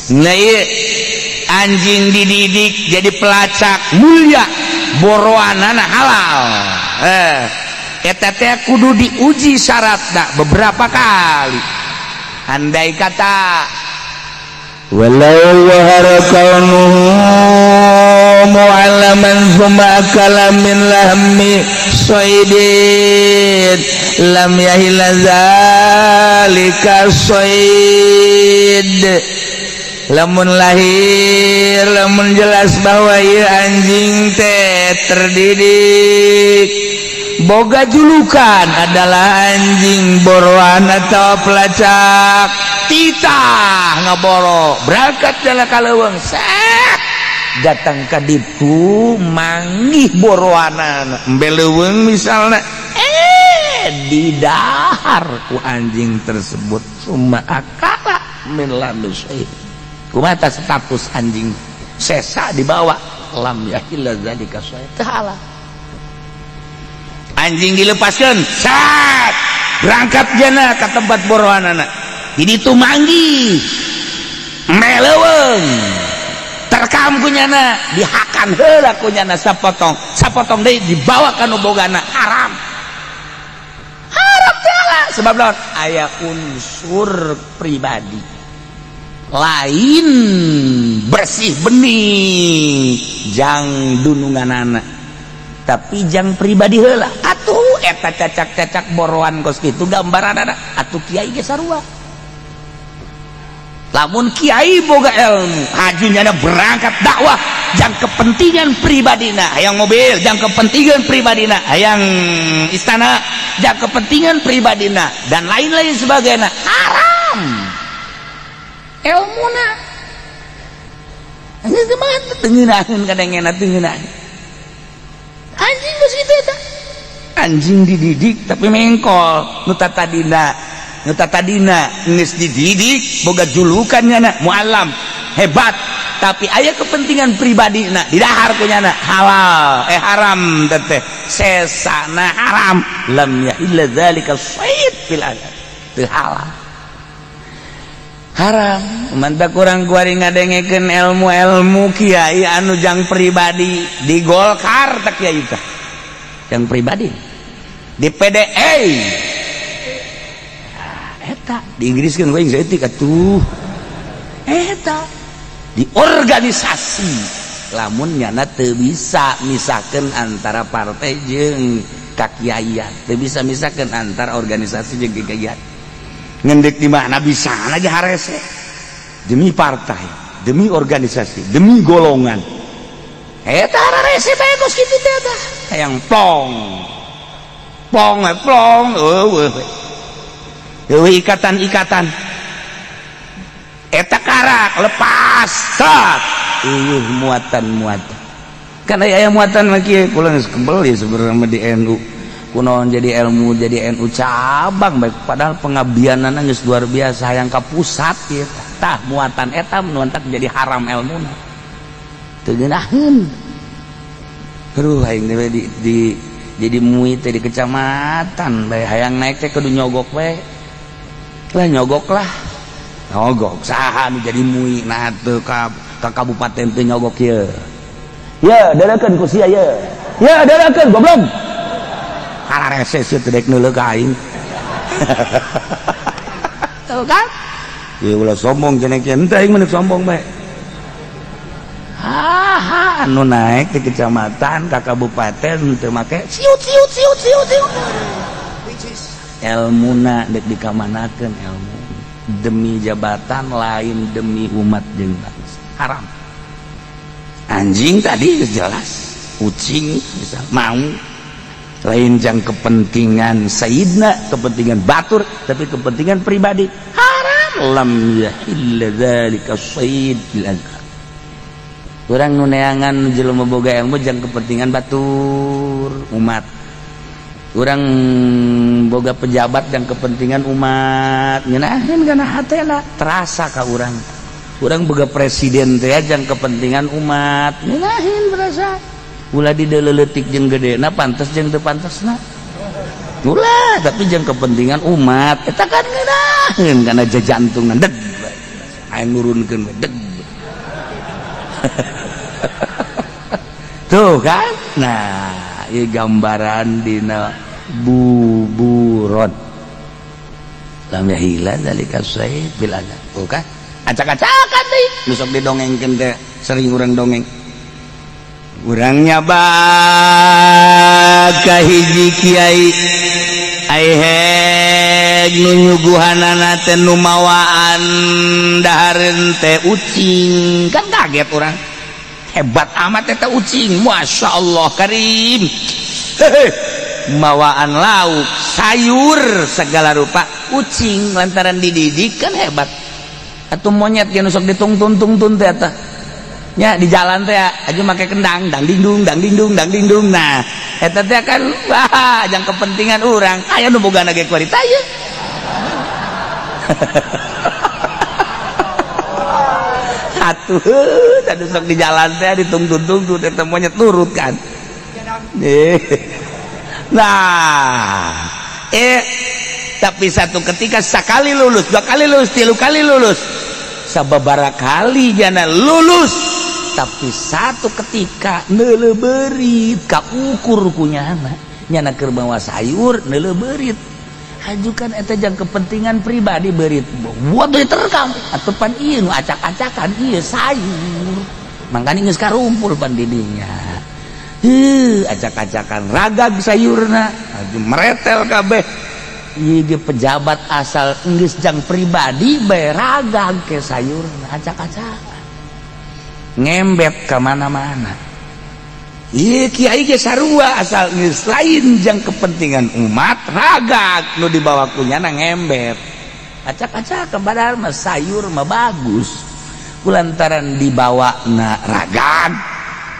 Nah, iya, anjing dididik jadi pelacak mulia, boroanana halal. Eta teh kudu diuji syaratna beberapa kali. Andai kata walau zahara kaunuhu mu'allaman thumma akala min lahmi saydin lam yahilla zalika sayd. Lamun lahir, lamun jelas bahwa ieu anjing teh terdidik, boga julukan adalah anjing boroan atau pelacak, titah ngaboro, berangkat jalan ka leuweung, set datang ka ditu, manggih boroanan embe leuweung misalnya, didahar ku anjing tersebut, summa akala min lahmi, kumaha status anjing sesa dibawa? Lam yahilla zalika taala. Anjing dilepaskan, saat berangkat jana ke tempat boroanana, ini tuh manggih meleweng, terkam kunyana, dihakan heula kunyana sapotong sapotong deui, dibawa ka nu bogana. Haram, haram taala, sebab lawan aya unsur pribadi. Lain bersih bening jang dunungan anak, tapi jang pribadi heula. Atuh eta cacak-cacak boroan kos kitu gambaran anak. Atuh kiai ge sarua. Lamun kiai boga ilmu, hajunya berangkat dakwah jang kepentingan pribadina, hayang mobil, jang kepentingan pribadina, hayang istana, jang kepentingan pribadina, dan lain-lain sebagainya, haram ilmuna. Teu ngeunaheun, kadang teu ngeunaheun. Anjing geus kitu eta, anjing dididik tapi mengkol. Nu tatadina geus dididik, boga julukan nyana muallam hebat, tapi aya kepentingan pribadi na didahar ku nyana, halal eh haram teteh sesana haram. Lam yahilla dzalika sayd fil adab, teu halal, haram. Mantap kurang kuari ngadengekeun ilmu-ilmu kiai anu jang pribadi di Golkar tak kiai teh jang pribadi di PDI eta di Inggris kan gue saeutik atuh eta di organisasi. Lamun nyana teu bisa misakeun antara partai jeung kakiaian, teu bisa misakeun antara organisasi jeung kakiaian, ngendek di mana bisa lagi harese demi partai, demi organisasi, demi golongan, eta harese bae kos kitu teh. Eta hayang plong plong eh, plong eueuh eueuh ikatan-ikatan eta karak lepas tat eueuh muatan-muatan kan aya muatan mah kieu. Kula geus kebel ya sebenarnya mah di NU, kunaon jadi ilmu jadi NU cabang baik, padahal pengabdianana geus luar biasa, hayang ka pusat ieu. Tah, muatan eta nu jadi haram ilmuna, teu geunaheun. Aduh, aing teh di jadi MUI teh di kecamatan bae, hayang naik teh kudu nyogok we lah, nyogok lah, nyogok. Saha nu jadi MUI nah teu ka kabupaten teu nyogok ye? Ya darakeun ku sia ye, ya darakeun, goblok. Hararese sieun, teu dek neuleuh ka aing. Tuh kan ya, ulah sombong cenah kieu. Henteu, aing mah sombong bae. Haha, anu naik di kecamatan ka kabupaten teu make siut siut siut siut siut elmuna, dek dikamanakeun ilmu demi jabatan, lain demi umat jeung bangsa, haram. Anjing tadi jelas, kucing bisa mau lain jang kepentingan sayidna, kepentingan batur, tapi kepentingan pribadi, haram. Lam yahilla dzalika sayd bil azhar. Urang nu neangan jelema boga ilmu jang kepentingan batur, umat. Urang boga pejabat dan kepentingan umat, ngeunaheun kana hatena, terasa ka urang. Urang boga presiden teh jang kepentingan umat, ngeunaheun, berasa. Ulah dideleuletik jeung gedena, pantes jeung teu pantesna ulah, tapi jang kepentingan umat eta kan ngeunaheun kana jajantungan, deg aya nurunkeun we, deg. Tuh kan, nah ieu gambaran dina buburon. Lam yahila dzalika sayd bil adab. Tuh kan, acak-acakan deui nu sok didongengkeun teh, sering urang dongeng. Urang nyaba ka hiji kiai, ai heg nu nyuguhanana teh nu mawaan dahareun teh ucing. Kan kaget urang, hebat amat eta ucing, Masya Allah karim. Hehe, mawaan lauk, sayur segala rupa ucing, lantaran dididik kan hebat. Atau monyet yang sok ditungtun-tungtun teh eta nya di jalan teh aja make kendang, dang dingdung dang dingdung dang dingdung. Nah, eta teh kan wah jang kepentingan urang, aya nu boga ge kuarita ye. Atuh tadi sok di jalan teh ditungtun-tungtun eta monyet nurut kan. Nah, tapi satu ketika sekali lulus, dua kali lulus, tilu kali lulus, sababara kali jana lulus, tapi satu ketika neuleuh beurit kaukur ku nyana, nyana keur bawa sayur neuleuh beurit. Ajukan eta jang kepentingan pribadi, beurit buat beurit terkam atuh pan ieu nu acak-acakan ieu sayur. Mangkana geus karumpul pan didinya. Heuh, acak-acakan ragag sayurna, aju meretel kabeh. Ieu ge pejabat asal geus jang pribadi bae ragag ke sayurna, acak-acakan. Ngembet ka mana-mana. Iya, kiai ge sarua, asal geus lain jang kepentingan umat, ragag nu dibawa ku nyana, ngembet. Acak-acak, padahal mah sayur mah bagus. Kulantaran dibawa na ragag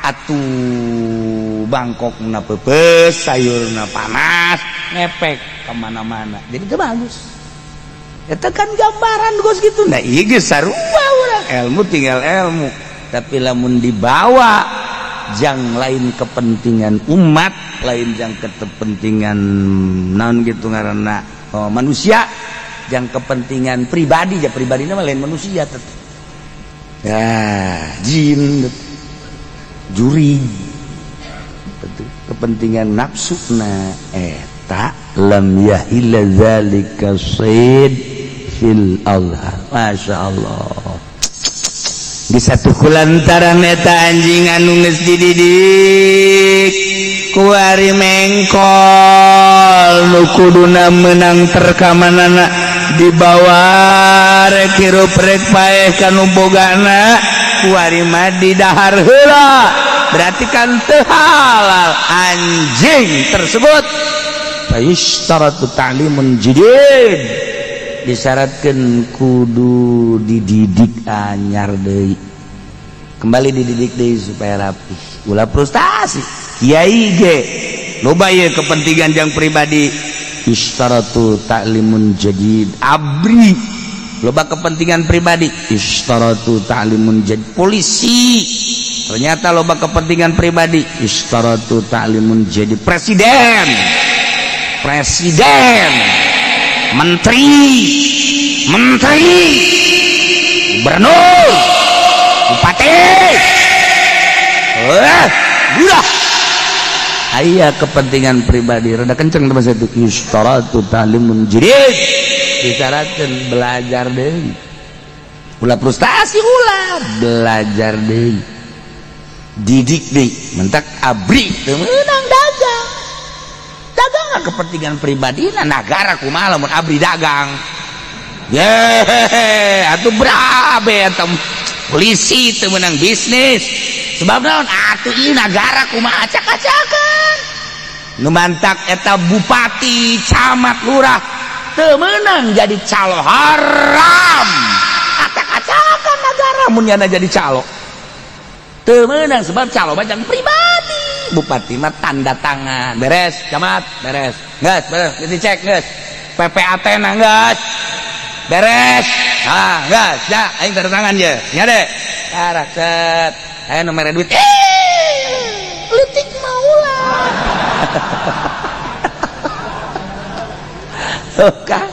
atuh bangkok na pepes, sayurna panas, ngepek kemana-mana, jadi itu bagus. Itu kan gambaran geus gitu. Nah, iya geus sarua urang, ilmu tinggal ilmu, tapi lamun dibawa jang lain kepentingan umat, lain jang kepentingan naon gitu ngaranna, oh, manusia, jang kepentingan pribadi ya, pribadi mah lain manusia tetep ya, jin juri, betul, kepentingan nafsu. Nah, eta lam yahilla zalika sayd fil azhar. Masya Allah, di satu kulantaran eta anjing anu geus dididik kuari mengkol nu kuduna menang terkamanana, dibawa rek hirup rek paeh kanu bogana, kuari mah didahar heula, berarti kan teu halal anjing tersebut. Fayushtaratu ta'limun jadid, disyaratkan kudu dididik anyar deui, kembali dididik deui supaya rapi, ulah frustasi. Kiai ge loba ieu kepentingan jang pribadi, istaratu ta'limun jadid. Abri loba kepentingan pribadi, istaratu ta'limun jadid. Polisi ternyata loba kepentingan pribadi, istaratu ta'limun jadid. Presiden, presiden, menteri, menteri, gubernur, bupati, eh udah aya kepentingan pribadi rada kenceng teman itu, istaratu ta'limun jadid, disyaratkan belajar deh, ulah frustasi, ulah belajar deh, didik deh. Mentak abri teu meunang dagang, dagang kepentingan pribadi. Nah, negara kumaha lamun abri dagang? Ye, atuh berabe eta polisi teu meunang bisnis. Sebab naon atuh, ieu nagara kumaha acak-acakan? Nu mantak eta bupati, camat, lurah teu meunang jadi calo, haram. Acak-acakan negara mun nyana jadi calo. Teu meunang, sebab calo mah jang pribadi. Bupati mah tanda tangan, beres, camat beres, geus beres, dicek geus. PPAT na geus beres, ah geus ya, aing tanda tangan je nya deh. Karak set, aya nu mere duit, eh leutik mah ulah. Tuh kan,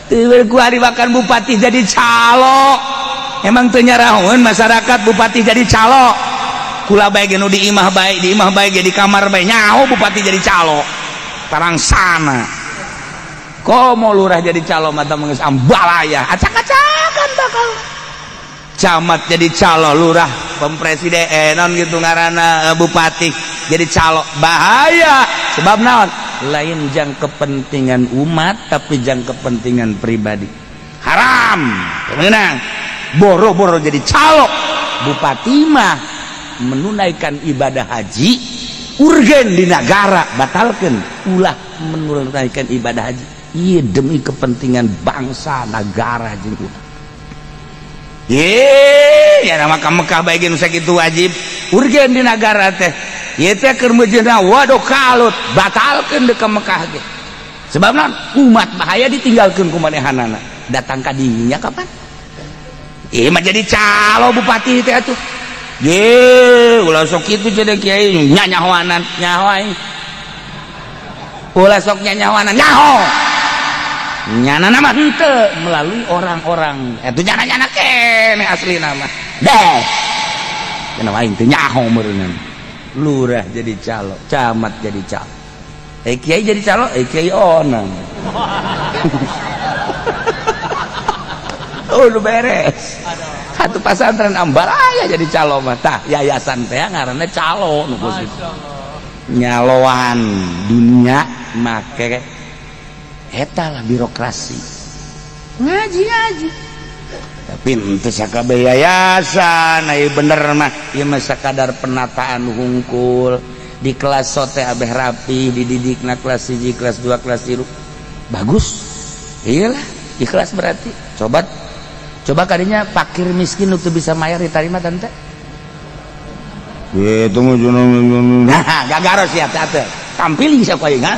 teu kuari makan bupati jadi calo. Emang teu nyarahoeun masyarakat bupati jadi calo? Kula bae ge nu di imah bae, di imah bae ge, di kamar bae nyaho bupati jadi calo. Tarang sana. Komo lurah jadi calo mata geus ambalaya, acak-acakan bakal. Camat jadi calo, lurah, pempresiden, eh, non gitu ngaranna, eh, bupati jadi calo, bahaya. Sebab naon? Lain jang kepentingan umat, tapi jang kepentingan pribadi, haram. Menang boro-boro jadi calo. Bupati mah menunaikan ibadah haji urgen di negara, batalkan, ulah menunaikan ibadah haji, iya, demi kepentingan bangsa, negara jeung umat. Ye, ya nama ka Mekah bae nu sakitu wajib, urgen di negara teh. Ieu teh keur meujeuhna waduh kalut, batalkeun deuk ka Mekah ge. Sebab naon? Umat bahaya ditinggalkeun ku manehanana. Datang ka dinya kapan? Ieu mah jadi calo bupati teh atuh. Ye, ulah sok kitu cenah kiai, nyanyahoanan, nyaho aing. Ulah sok nyanyahoanan, nyaho. Nyana nama henteu melalui orang-orang itu, nyana-nyana kene asli nama deh. Cenah aing teu nyaho meureunnan. Lurah jadi calo, camat jadi calo, eh, kiai jadi calo, eh, kiai onang. Oh, nu beres. Satu pasantren ambalaya jadi calo mah tah yayasan teh ngaranna calo nu kos kitu. Nyaloan dunia make eta lah birokrasi. Ngaji-ngaji. Tapi henteu sakabeh yayasan, aya bener mah ieu mah sakadar penataan hungkul. Di kelas sote abeh rapi dididikna kelas 1, kelas 2, kelas 3. Bagus. Iyalah, ikhlas berarti. Coba coba kadinya fakir miskin untuk bisa mayar diterima tante. Gitu mah. Nah, gagaros ya tante. Tampilin siapa aing, ha?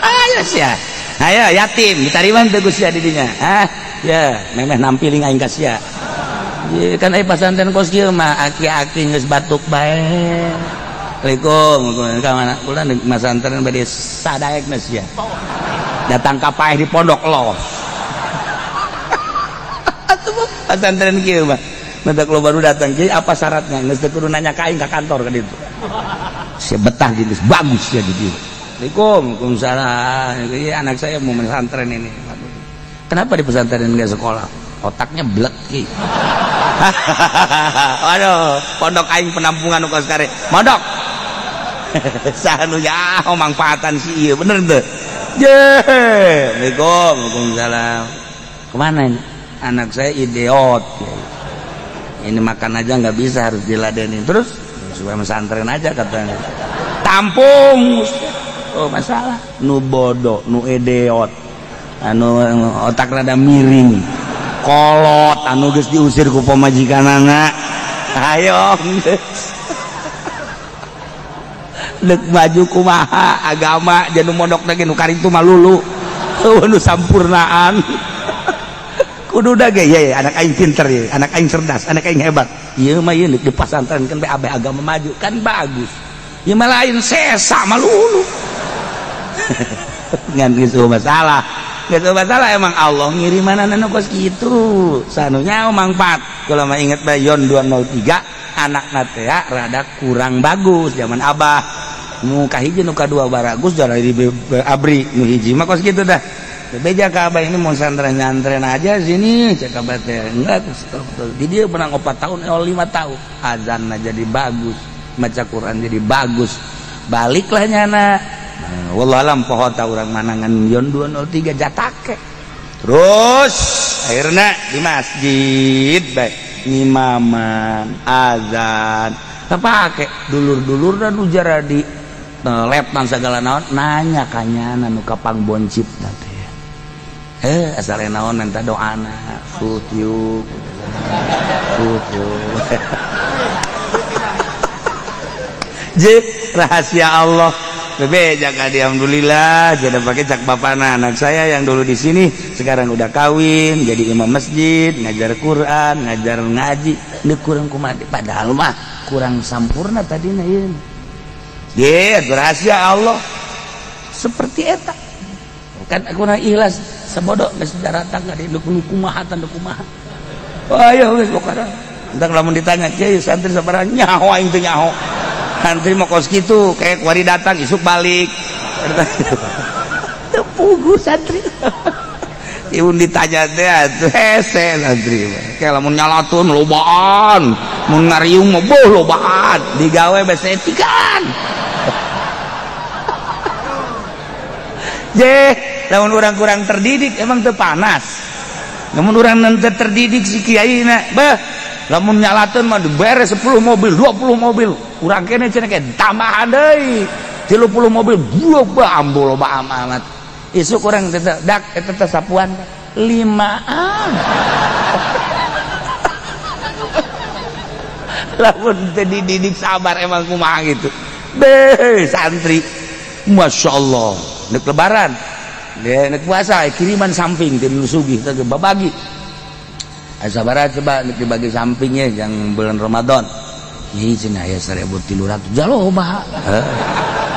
Ayo sia. Ayo yatim diterima teu Gus ya di dinya. Hah? Ya, memeh nampiling aing ka sia. Ye, kan aya pasantren kos kieu mah aki-aki geus batuk bae. Assalamualaikum, ka mana? Ulah di pasantren bade sadaekna sia. Datang ka paeh di pondok los. Atuh pasantren kieu mah. Mentak lo baru datang kieu apa syaratnya? Geus teu kudu nanya ka aing ka kantor ka ditu. Sia betah gitu, bagus ya di dieu. Assalamualaikum, waalaikumsalam. Iya, anak saya mau pesantren ini. Kenapa di pesantren nggak sekolah? Otaknya blek ki. Waduh, pondok aing penampungan nu kos kare. Mondok. Saha nu nyaho mangfaatan si ieu, bener teu? Je. Assalamualaikum, waalaikumsalam. Kemana ini? Anak saya idiot. Ini makan aja nggak bisa, harus diladenin. Terus supaya pesantren aja katanya. Tampung. Oh masalah. Nu bodoh, nu idiot, anu otak rada miring, kolot, anu geus diusir ku pamajikanana. Ayo dek maju kumaha agama jeung mondok lagi nu karitu mah lulu. Eueuh nu sampurnaan. Kudu da ge ya, anak aing pinter ya, anak aing cerdas, anak aing hebat. Ieu mah ieu di pasantren kan bae agama maju kan bagus. Ieu mah lain sesa mah lulu. Ngan geus masalah. Geus masalah emang Allah ngirimanan anu kos kitu. Sanunya mangfaat. Kalau mah inget bae Yon 203 anak teh rada kurang bagus zaman abah. Nu kahiji nu kadua baragus jadi di abri, nu hiji mah kos kitu dah. Beja ka abah ini mau santren nyantren aja sini cek abah teh. Enggak, di dia menang 4 tahun 5 tahun. Azanna jadi bagus, maca Quran jadi bagus. Baliklah nyana. Nah, wallahu alam poho ta urang manangan Yon 203 jatake. Terus akhirnya di masjid bae ngimaman azan kapake dulur-dulur dan ujar di leptan segala naon nanya kanyana nu kapang boncit teh. Asal naon nanti doana sutyu sutyu. Je rahasia Allah. Bebe jaga di alhamdulillah jadi pakai cak bapana anak saya yang dulu di sini sekarang udah kawin jadi imam masjid ngajar Quran ngajar ngaji ini kurang kumaha padahal mah kurang sampurna tadi na ieu. Ye rahasia Allah seperti eta kan aku na ikhlas sebodoh geus daratang ka dieu kumaha tanda kumaha. Ayo geus pokona entar lamun ditanya kieu santri sabaraha nyaho aing teu nyaho. Santri mau kos gitu kayak kuari datang isuk balik. Teu puguh santri. Ieu ditanya teh atuh hese santri. Kayak lamun nyalatun lobaan, mun ngariung mah boh lobaan, digawe bese etikan. Je, lamun urang kurang terdidik emang teu panas. Lamun urang teu terdidik si kiai na, beh lamun nyalateun mah diberes 10 mobil, 20 mobil. Urang kene cenah ke tambahan deui 30 mobil, buah ambo loba amat. Isuk urang teh dak eta teh sapuan 5an. Lamun teu dididik sabar emang kumaha gitu. Beh, santri Masya Allah, nek lebaran, nek puasa kiriman samping ti nu sugih teh babagi. Sabar coba nek dibagi sampingnya yang bulan Ramadan. Ieu cenah aya 1300 jaloba.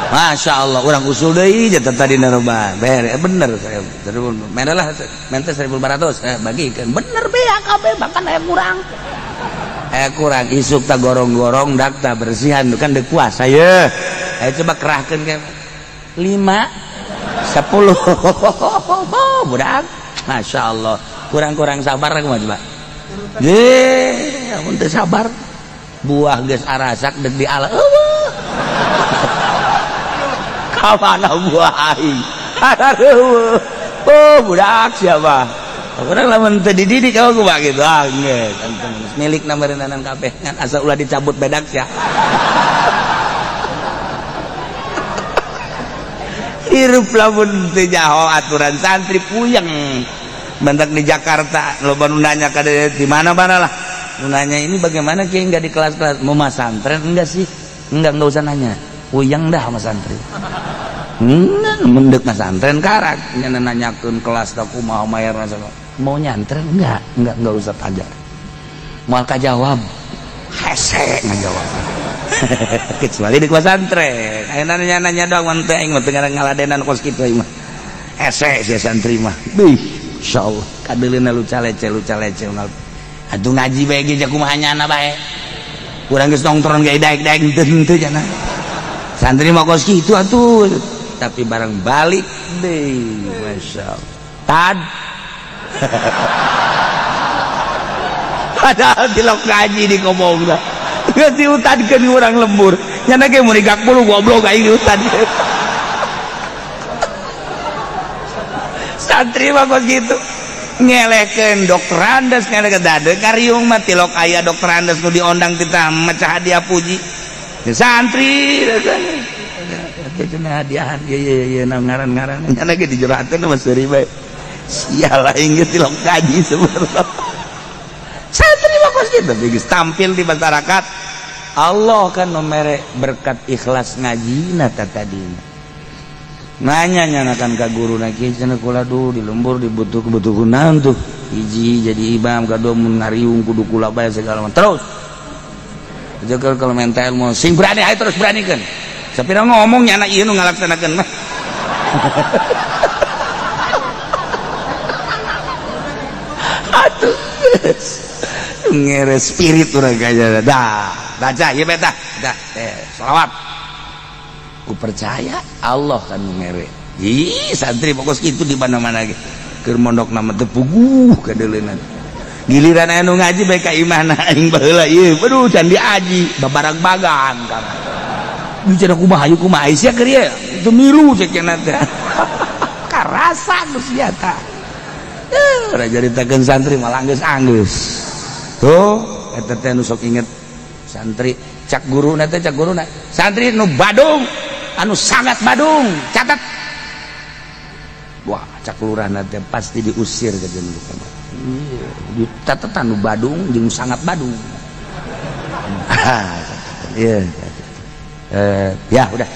Masya Allah, urang usul deui jatah tadi naroba. Bere bener 1000. Menalah mente 1500 bagikeun. Bener beak kabeh bahkan aya kurang. Kurang isuk tak gorong-gorong dak tak bersihan kan dek puasa ye. Ayo coba kerahkeun ke 5 10. Budak, Masya Allah, kurang-kurang sabar aku mah coba. Ye, amun teu sabar buah geus arasak dek diala. Eueuh. Ka mana buah aing? Eueuh. Oh, budak siapa? Urang lamun teu dididik aku kumaha kitu. Ah, geus milik meureunan kabeh ngan asa ulah dicabut bedak sia. Hirup lamun teu nyaho aturan santri puyeng. Bentak di Jakarta loba nu nanya ka di mana-mana lah. Nu nanya ini bagaimana kiai enggak di kelas-kelas mau masantren enggak sih? Enggak usah nanya. Puyeng dah sama santri. Enggak mendek masantren karak nya nanyakeun kelas da kumaha mayarna segala. Mau nyantren enggak? Enggak usah tajar. Moal kajawab. Hese ngajawab. Kecuali di pesantren. Ayeuna nanya-nanya doang mun teh aing mah teu ngaladenan kos kitu aing mah. Hese sia santri mah. Beuh, insyaallah kadeuleuna luca lece Atuh ngaji bae ge kumaha nyana bae. Urang geus nongtron ge daek-daek henteu cenah. Santri mah kos kitu atuh. Tapi barang balik deui, masyaallah. Tad. Padahal tilok ngaji di kobongna. Geus diutankeun urang lembur. Nyana ge mun digak bulu goblok aing diutankeun. Santri mah kos kitu. Ngelehkeun dokter Andes ngelehkeun dade kariung mah tilok aya dokter Andes nu diondang titah mecah hadiah puji. Santri teh cenah hadiahan ye ye ye ngaran-ngaran nyana ge dijerakeun mah seuri bae. Sial aing ge tilok ngaji sebenarnya. Santri mah kos kitu geus tampil di masyarakat. Allah kan mere berkat ikhlas ngajina ta tadina. Nanya nyanakan ka guru na kieu cenah kula duh di lembur dibutuh kebutuhan naon tuh hiji jadi imam kadua mun ngariung kudu kula bae segala macam terus aja kalau minta ilmu sing berani ayo terus beranikeun sapira ngomong nyana ieu nu ngalaksanakeun mah. Atuh ngere spirit urang kaya dah baca ieu bae tah dah selawat. Ku percaya Allah kan mere. Ih, santri fokus itu di mana-mana ge. Keur mondok nama teu puguh kadeuleunana. Giliran anu ngaji bae ka imahna aing baheula ieu. Aduh can diaji babarang-bagan kana. Bicara kumaha hayu kumaha sia keur ieu. Itu milu cek cenah teh. Karasa geus sia tah. Ora caritakeun santri malah anggeus-anggeus. Tuh, eta teh nu sok inget santri cak guruna teh cak guruna. Santri nu badung anu sangat badung catat wah cak lurahna teh pasti diusir ke jeung iya catatan nu badung jeung sangat badung. Iya ya udah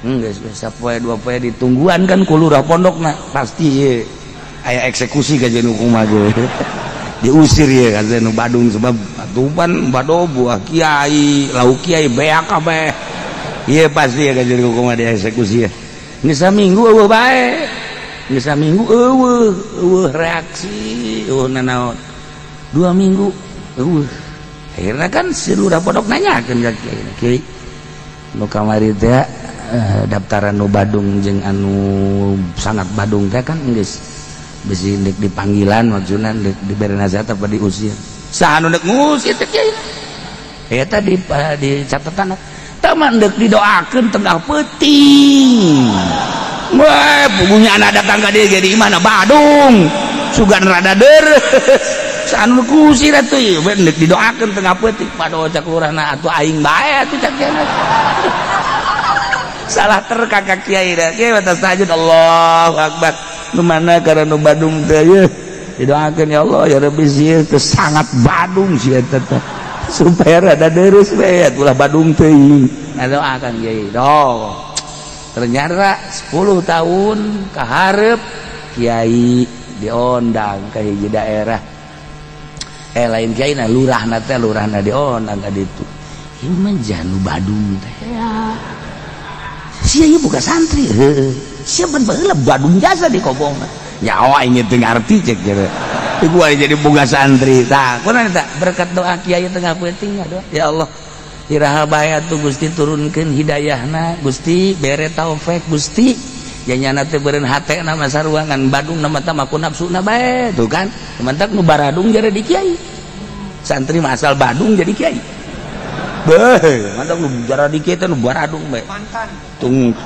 geus sapoe dua poe ditungguan kan ku lurah pondokna pasti ieu aya eksekusi ka jeung kumaha ge diusir ya ka nu badung sebab atupan bado buah kiai lauk kiai beak kabeh. Iya pasti ya kajian hukum ada eksekusi ya. Geus saminggu eueuh bae. Geus saminggu eueuh, eueuh reaksi, eueuh nanaon. 2 minggu eueuh. Akhirna kan si lurah pondok nanyakeun ka kiai. Kiai nu kamari teh daftaran nu badung jeung anu sangat badung teh kan geus bisi deuk dipanggilan maksudna deuk dibere nasihat apa diusir. Saha nu deuk ngusir teh kiai? Eta di catatan teman dek didoakan tengah peuting. Wah, pugunya anak datang ka dieu jadi mana badung. Sugan rada deres. Anu kusir atuh ieu deuk didoakeun tengah peuting. Padoh cak lurahna atuh aing bae atuh cak kiai. Salah terka ka kiai da. Kiai batas tahajud Allahu akbar. Nu mana karena nu badung teh ieu didoakeun ya Allah ya Rabbi sieun teh sangat badung sia teh. Supaya rada deres bae ulah badung teuing. Ngadoakan kiai. Doh. Ternyata 10 tahun kaharep kiai diondang ke hiji daerah. Lain kiai na lurahna teh lurahna diondang ka ditu. Ieu mah janu badung teh. Sia ieu buka santri. Heueuh. Sia ban baheula badung jasa di kobongna. Nyawa aing teu ngarti cek gitu. Gua jadi boga santri. Tah, kunaon eta? Berkat doa kiai tengah peuting doa. Ya Allah, iraha bae atuh Gusti turunkeun hidayahna, Gusti bere taufik, Gusti Ya nyana teh beureun hate na mah saruangan Badung na mah ku nafsuna bae tuh kan. Mantap nu baradung jadi di kiai. Santri mah asal Badung jadi kiai. Beuh, mantap nu jadi kiai teh nu baradung bae. Mantan. Tung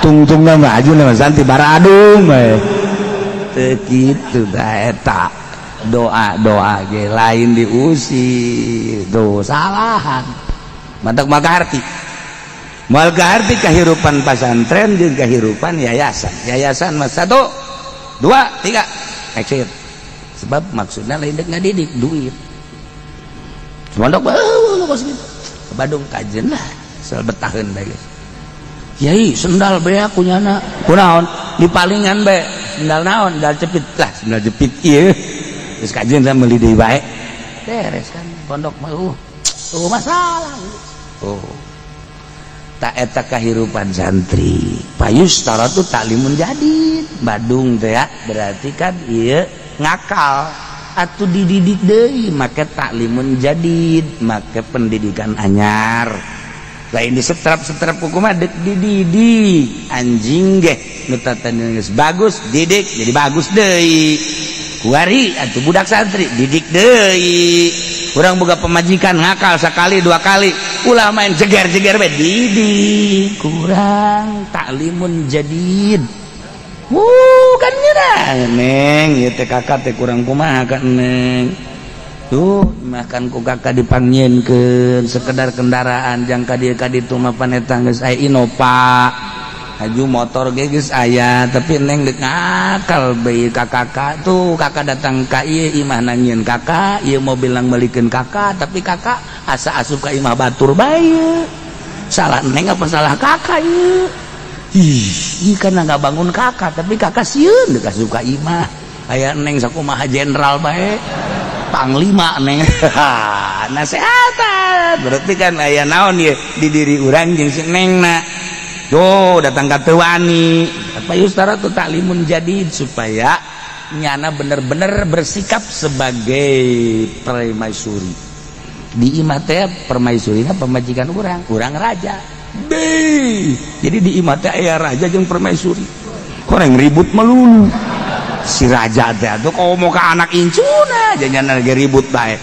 tungtungna mah aju mah santri baradung bae. Teu kitu da eta. Doa-doa ge lain diusir tuh salahan. Mantak maka arti moal kaharti kehidupan pasantren jeung kehidupan yayasan. Yayasan mah 1 2 3 exit. Sebab maksudnya lain dek ngadidik duit. Pondok kos gitu. Badung kajen lah, asal betaheun bae geus. Yai sendal bae aku nyana. Kunaon? Dipalingan bae. Sendal naon? Sendal jepit lah, sendal jepit ieu. Terus kajen lah meuli deui bae. Beres kan pondok mah masalah. Oh. Tak eta kahirupan santri. Payustaratu taklimun jadid. Badung teh ya, berarti kan ieu ngakal atuh dididik deui make taklimun jadid, make pendidikan anyar. Lain disetrap-setrap kumaha dek dididik. Anjing ge nu tatana geus bagus didik jadi bagus deui. Kuari atuh budak santri didik deui. Urang boga pemajikan ngakal sekali dua kali ulah main jeger-jeger bae didik. Kurang taklimun jadid. Kan nyerah neng ieu teh kakak teh kurang kumaha ka neng. Tuh makan ku kakak dipanggieunkeun sekedar kendaraan jang ka dieu ka ditu mah paneta geus aya Innova. Haju motor ge geus aya tapi neng dek ngakal bae ka kakak tuh kakak datang ka ieu imah nangieun kakak ieu mobil nang meulikeun kakak tapi kakak asa asup ka imah batur bae. Salah neng apa salah kakak ieu? Ih, kan nggak bangun kakak tapi kakak sieun dek asup ka imah. Aya neng sakumaha jenderal bae. Panglima neng. Nasehatan. Berarti kan aya naon ieu di diri urang jeung si nengna. Tuh datang ka teu wani. Apa yustaratu taklimun jadid supaya nyana bener-bener bersikap sebagai permaisuri. Di imah teh permaisurina pemajikan urang, urang raja. Deh. Jadi di imah teh aya raja jeung permaisuri. Koreng ribut melulu. Si raja teh atuh komo ka anak incuna janyana lagi ribut bae.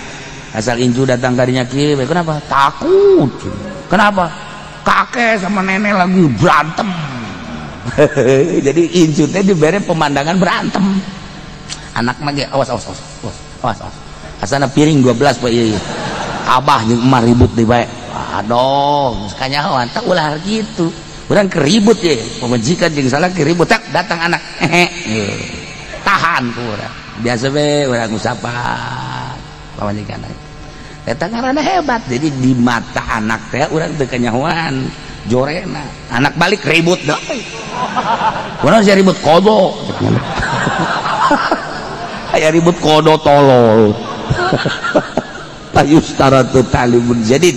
Asal incu datang kadinya kieu bae kenapa? Takut. Kenapa? Kakek sama nenek lagi berantem. Jadi incu teh dibere pemandangan berantem. Anak mah ge awas awas awas awas awas awas. Asana piring 12 pak ieu. Abah jeung emak ribut deui bae. Aduh, kanyahoan tak ulah gitu. Urang keribut ye, pemajikan jeung salah keribut tak datang anak. Tahan ku urang. Biasa we urang ngusapan pamajikan. Eta ngaranna hebat. Jadi di mata anak teh urang teu kanyahoan jorena. Anak balik ribut deui. Urang sia ribut kodo. Aya ribut kodo tolol. Payustaratu ta'limun jadid.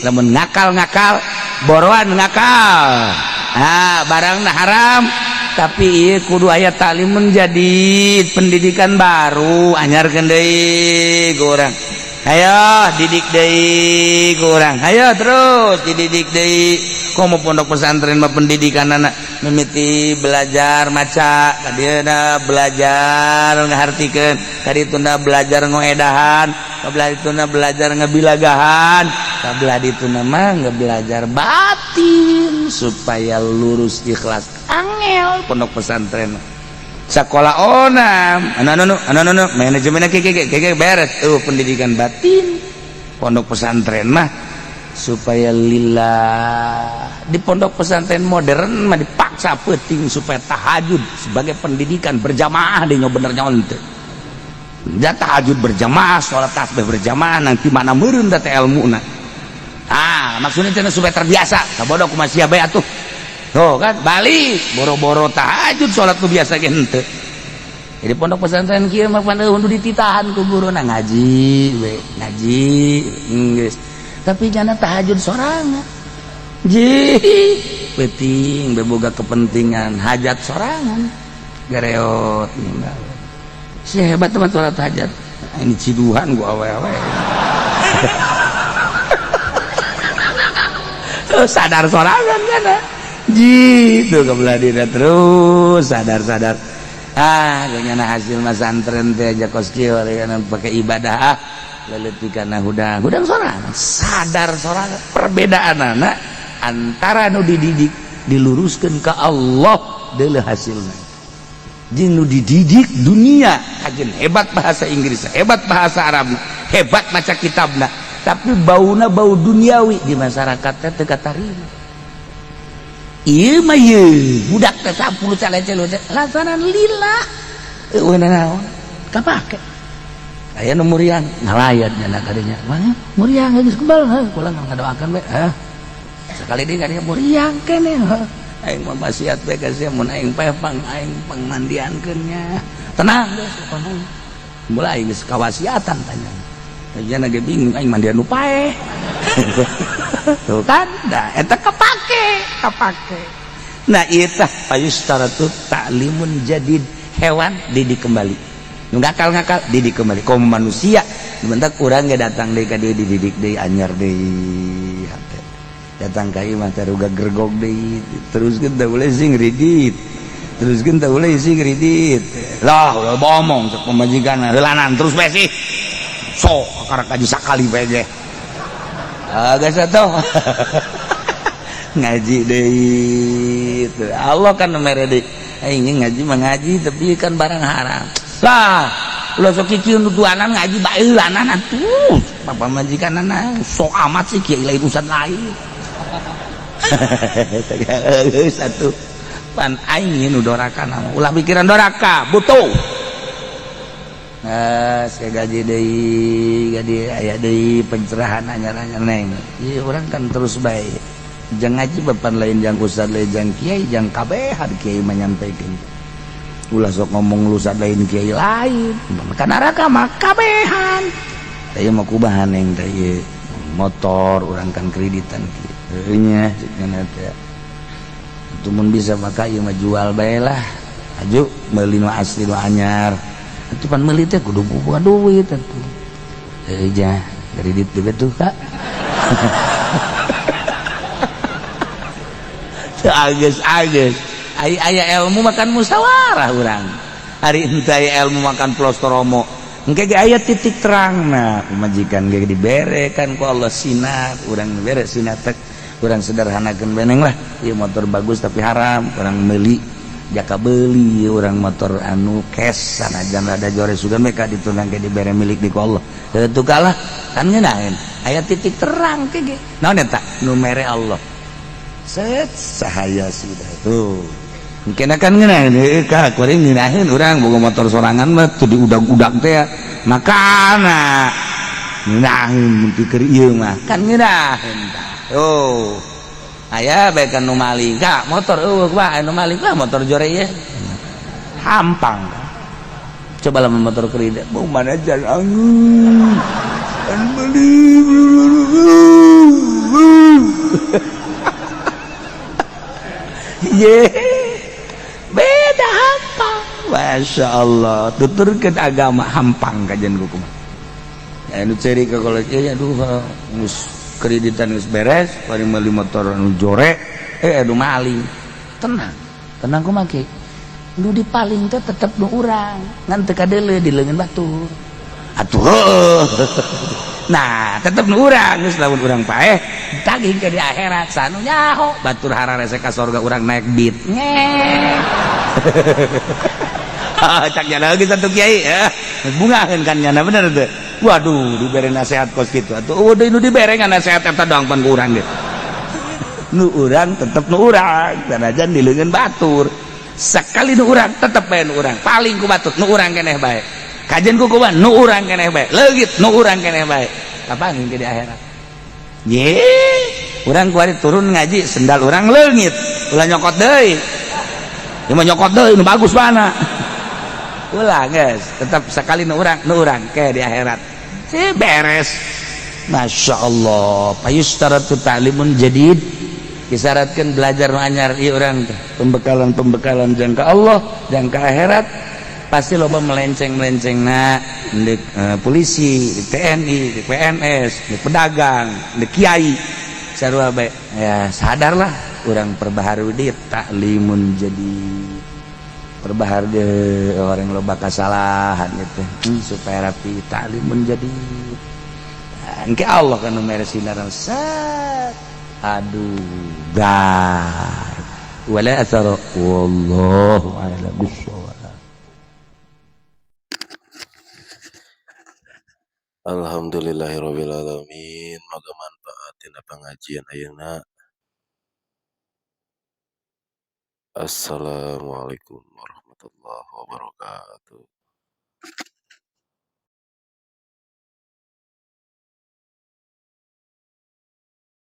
Lamun ngakal-ngakal, boroan ngakal. Ah, barangna haram tapi ieu kudu aya ta'limun jadid, pendidikan baru anyarkeun deui ku urang. Ayo didik deui ku urang. Ayo terus dididik deui. Komo pondok pesantren mah pendidikan anak mimiti belajar maca, kadieuna belajar ngahartikeun, kadituna belajar ngoedahan, kabelah dituna belajar ngebilagahan, kabelah dituna mah ngebelajar batin supaya lurus ikhlas. Angel pondok pesantren. Sekolah onam, anu anu anu anu manajemen keke keke beres tuh pendidikan batin. Pondok pesantren mah supaya lillah. Di pondok pesantren modern mah dipaksa penting supaya tahajud sebagai pendidikan berjamaah deh bener nyaon teh. Ja tahajud berjamaah, sholat tasbih berjamaah nanti mana meureun da teh elmuna. Ah, maksudnya teh supaya terbiasa. Sabodo kumaha sia bae atuh. Tuh kan balik boro-boro tahajud sholat nu biasa ge henteu. Jadi pondok pesantren kieu mah pan eueuh dititahan ku guruna ngaji we, ngaji geus. Tapi jangan tahajud sorangan. Ji, penting beboga kepentingan hajat sorangan. Gareot nimbal. Si hebat teman sholat hajat. Ini ciduhan gua awe-awe. Sadar sorangan kan. Gitu kebelah diri terus sadar-sadar. Ah, geunyana hasil masantren teh aja kos kieu pakai ibadah, ah leuleutikanna hudang hudang sorangan, sadar sorangan. Perbedaan anak antara nu dididik diluruskan ke Allah, deuleu hasilna, jeung nu dididik dunia. Kajen hebat bahasa Inggris, hebat bahasa Arab, hebat maca kitabna, tapi bauna bau duniawi, di masyarakat teh teu katarima. Ieu mah ieu budak teh 10 calece lantaran lila, eueuh naon kapake. Aya nu muriang ngalayat nyana kadinya, "Mana muriang geus kebal?" Heuh, kula ngadoakeun we. Heuh, sakali deui kadinya muriang keneh. Heuh, aing mah maksiat bae ka sia, mun aing paeh pang aing pangmandiankeun nya. Tenang geus pokona. Mulai geus kawasiatan tanya. Tanya ge bingung, aing mandian nu paeh. Tuh kan, dah eta kapake, kapake. Nah, ieu tah fayustaratu ta'limun jadid. Hewan didik kembali. Nu ngakal-ngakal didik kembali. Komo manusia, bentak urang ge datang deui ka dieu, dididik deui, anyar deui hate. Datang ka imah teh ruga gergok deui, teruskeun teh boleh sing ridit. Teruskeun teh boleh sing ridit. Lah, ulah bomong cek pamajikan, heulanan terus bae sih. Sok karak ngaji sakali bae ge. Ah, geus atuh. Ngaji deui. Allah kan mere deui. Aing ngaji mah ngaji, tapi kan barang haram. Lah, ulah sok kieu nutuanan ngaji bae heulanan atuh. Papa majikanana sok amat sih, kiai lain urusan lain. Satu pan aing nu doraka nama ulah pikiran doraka butuh. Nah, saya gaji deui, gaji aya deui pencerahan anyar-anyar neng. Ieu urang kan terus bae. Jang ngaji bapan lain jang ustad, lain jang kiai, jang kabehan kiai menyampaikan. Ulah sok ngomong lu ustad lain, kiai lain. Kan neraka mah kabehan. Tah mah kubahan neng teh ieu motor urang kan kreditan kieu. Heuh nya cek teh. Atuh mun bisa maka ieu mah jual bae lah. Aju meuli nu asli, nu anyar. Atuh pan meuli teh kudu boga duit atuh. Heuh jah, kredit juga tuh, Kak. Teu ageus-ageus. Ai aya ilmu makan musyawarah urang. Ari henteu aya ilmu makan plostoromo. Engke ge aya titik terang. Nah, pamajikan ge dibere kan ku Allah sinar, urang dibere sinar tek. Urang sederhanakeun beneng lah. Ieu motor bagus tapi haram, urang meuli jaka beli urang motor anu cash sanajan rada jore, sugan mereka ditunang ke dibere milik di ku Allah. Heuh kalah kan ngeunaheun. Aya titik terang ke ge. Naon eta? Nu mere Allah. Set cahaya sudah tuh. Mungkin akan ngeunaheun heuh ka kuring ngeunaheun urang boga motor sorangan mah tuh diudag-udag teh, makana ngeunaheun mun pikir ieu mah kan ngeunaheun. Oh, aya bae kan nu maling ka motor, eueuh wah nu maling lah motor jore ieu hampang. Coba lah motor kredit mau mana jalan kan beli. Ye, beda, hampang. Masya Allah, tuturkeun agama hampang kajian kumaha. Ya nu ceri ka kolot ya, aduh geus kreditan geus beres, bari meuli motor anu jore, eh aduh maling. Tenang, tenang kumaha ke? Nu dipaling teh tetep nu urang, ngan teu kadeuleu di leungeun batur. Atuh. Nah, tetep nu urang geus lamun urang paeh, tagih ke di akhirat sanu nyaho batur hararese ka sorga, urang naik beat. Ngeh. Cak nyana geus satu kiai ya. Bungaheun kan nyana, bener teu? Waduh, dibere nasihat kos kitu. Atuh eueuh deui nu dibere ngan nasihat eta doang pan ku urang ge. Nu urang tetep nu urang, sanajan di leungeun batur. Sekali nu urang tetep bae nu urang. Paling ku batur nu urang keneh bae. Kajen ku kumaha nu urang keneh bae. Leungit nu urang keneh bae. Kapan ke di akhirat? Ye, urang kuari turun ngaji sendal urang leungit. Ulah nyokot deui. Ieu mah nyokot deui nu bagus mana. Ulah geus, tetap sekali nu urang ke di akhirat. Si beres. Masya Allah. Payustaratu ta'limun jadid. Disyaratkan belajar nu anyar ieu urang teh. Pembekalan-pembekalan jangka Allah, jangka akhirat pasti loba melenceng-melenceng na ndek polisi, di TNI, di PNS, di pedagang, di kiai sarua bae. Ya sadarlah Urang perbaharui di taklimun, jadi perbaharui orang loba kesalahan gitu, supaya rapi taklimun. Jadi engke Allah kan mere sinar set, aduh, gar wala athara. Wallahu a'lam bissawab. Alhamdulillahirabbil alamin, moga manfaat tina pengajian ayeuna. Assalamualaikum warahmatullahi wabarakatuh.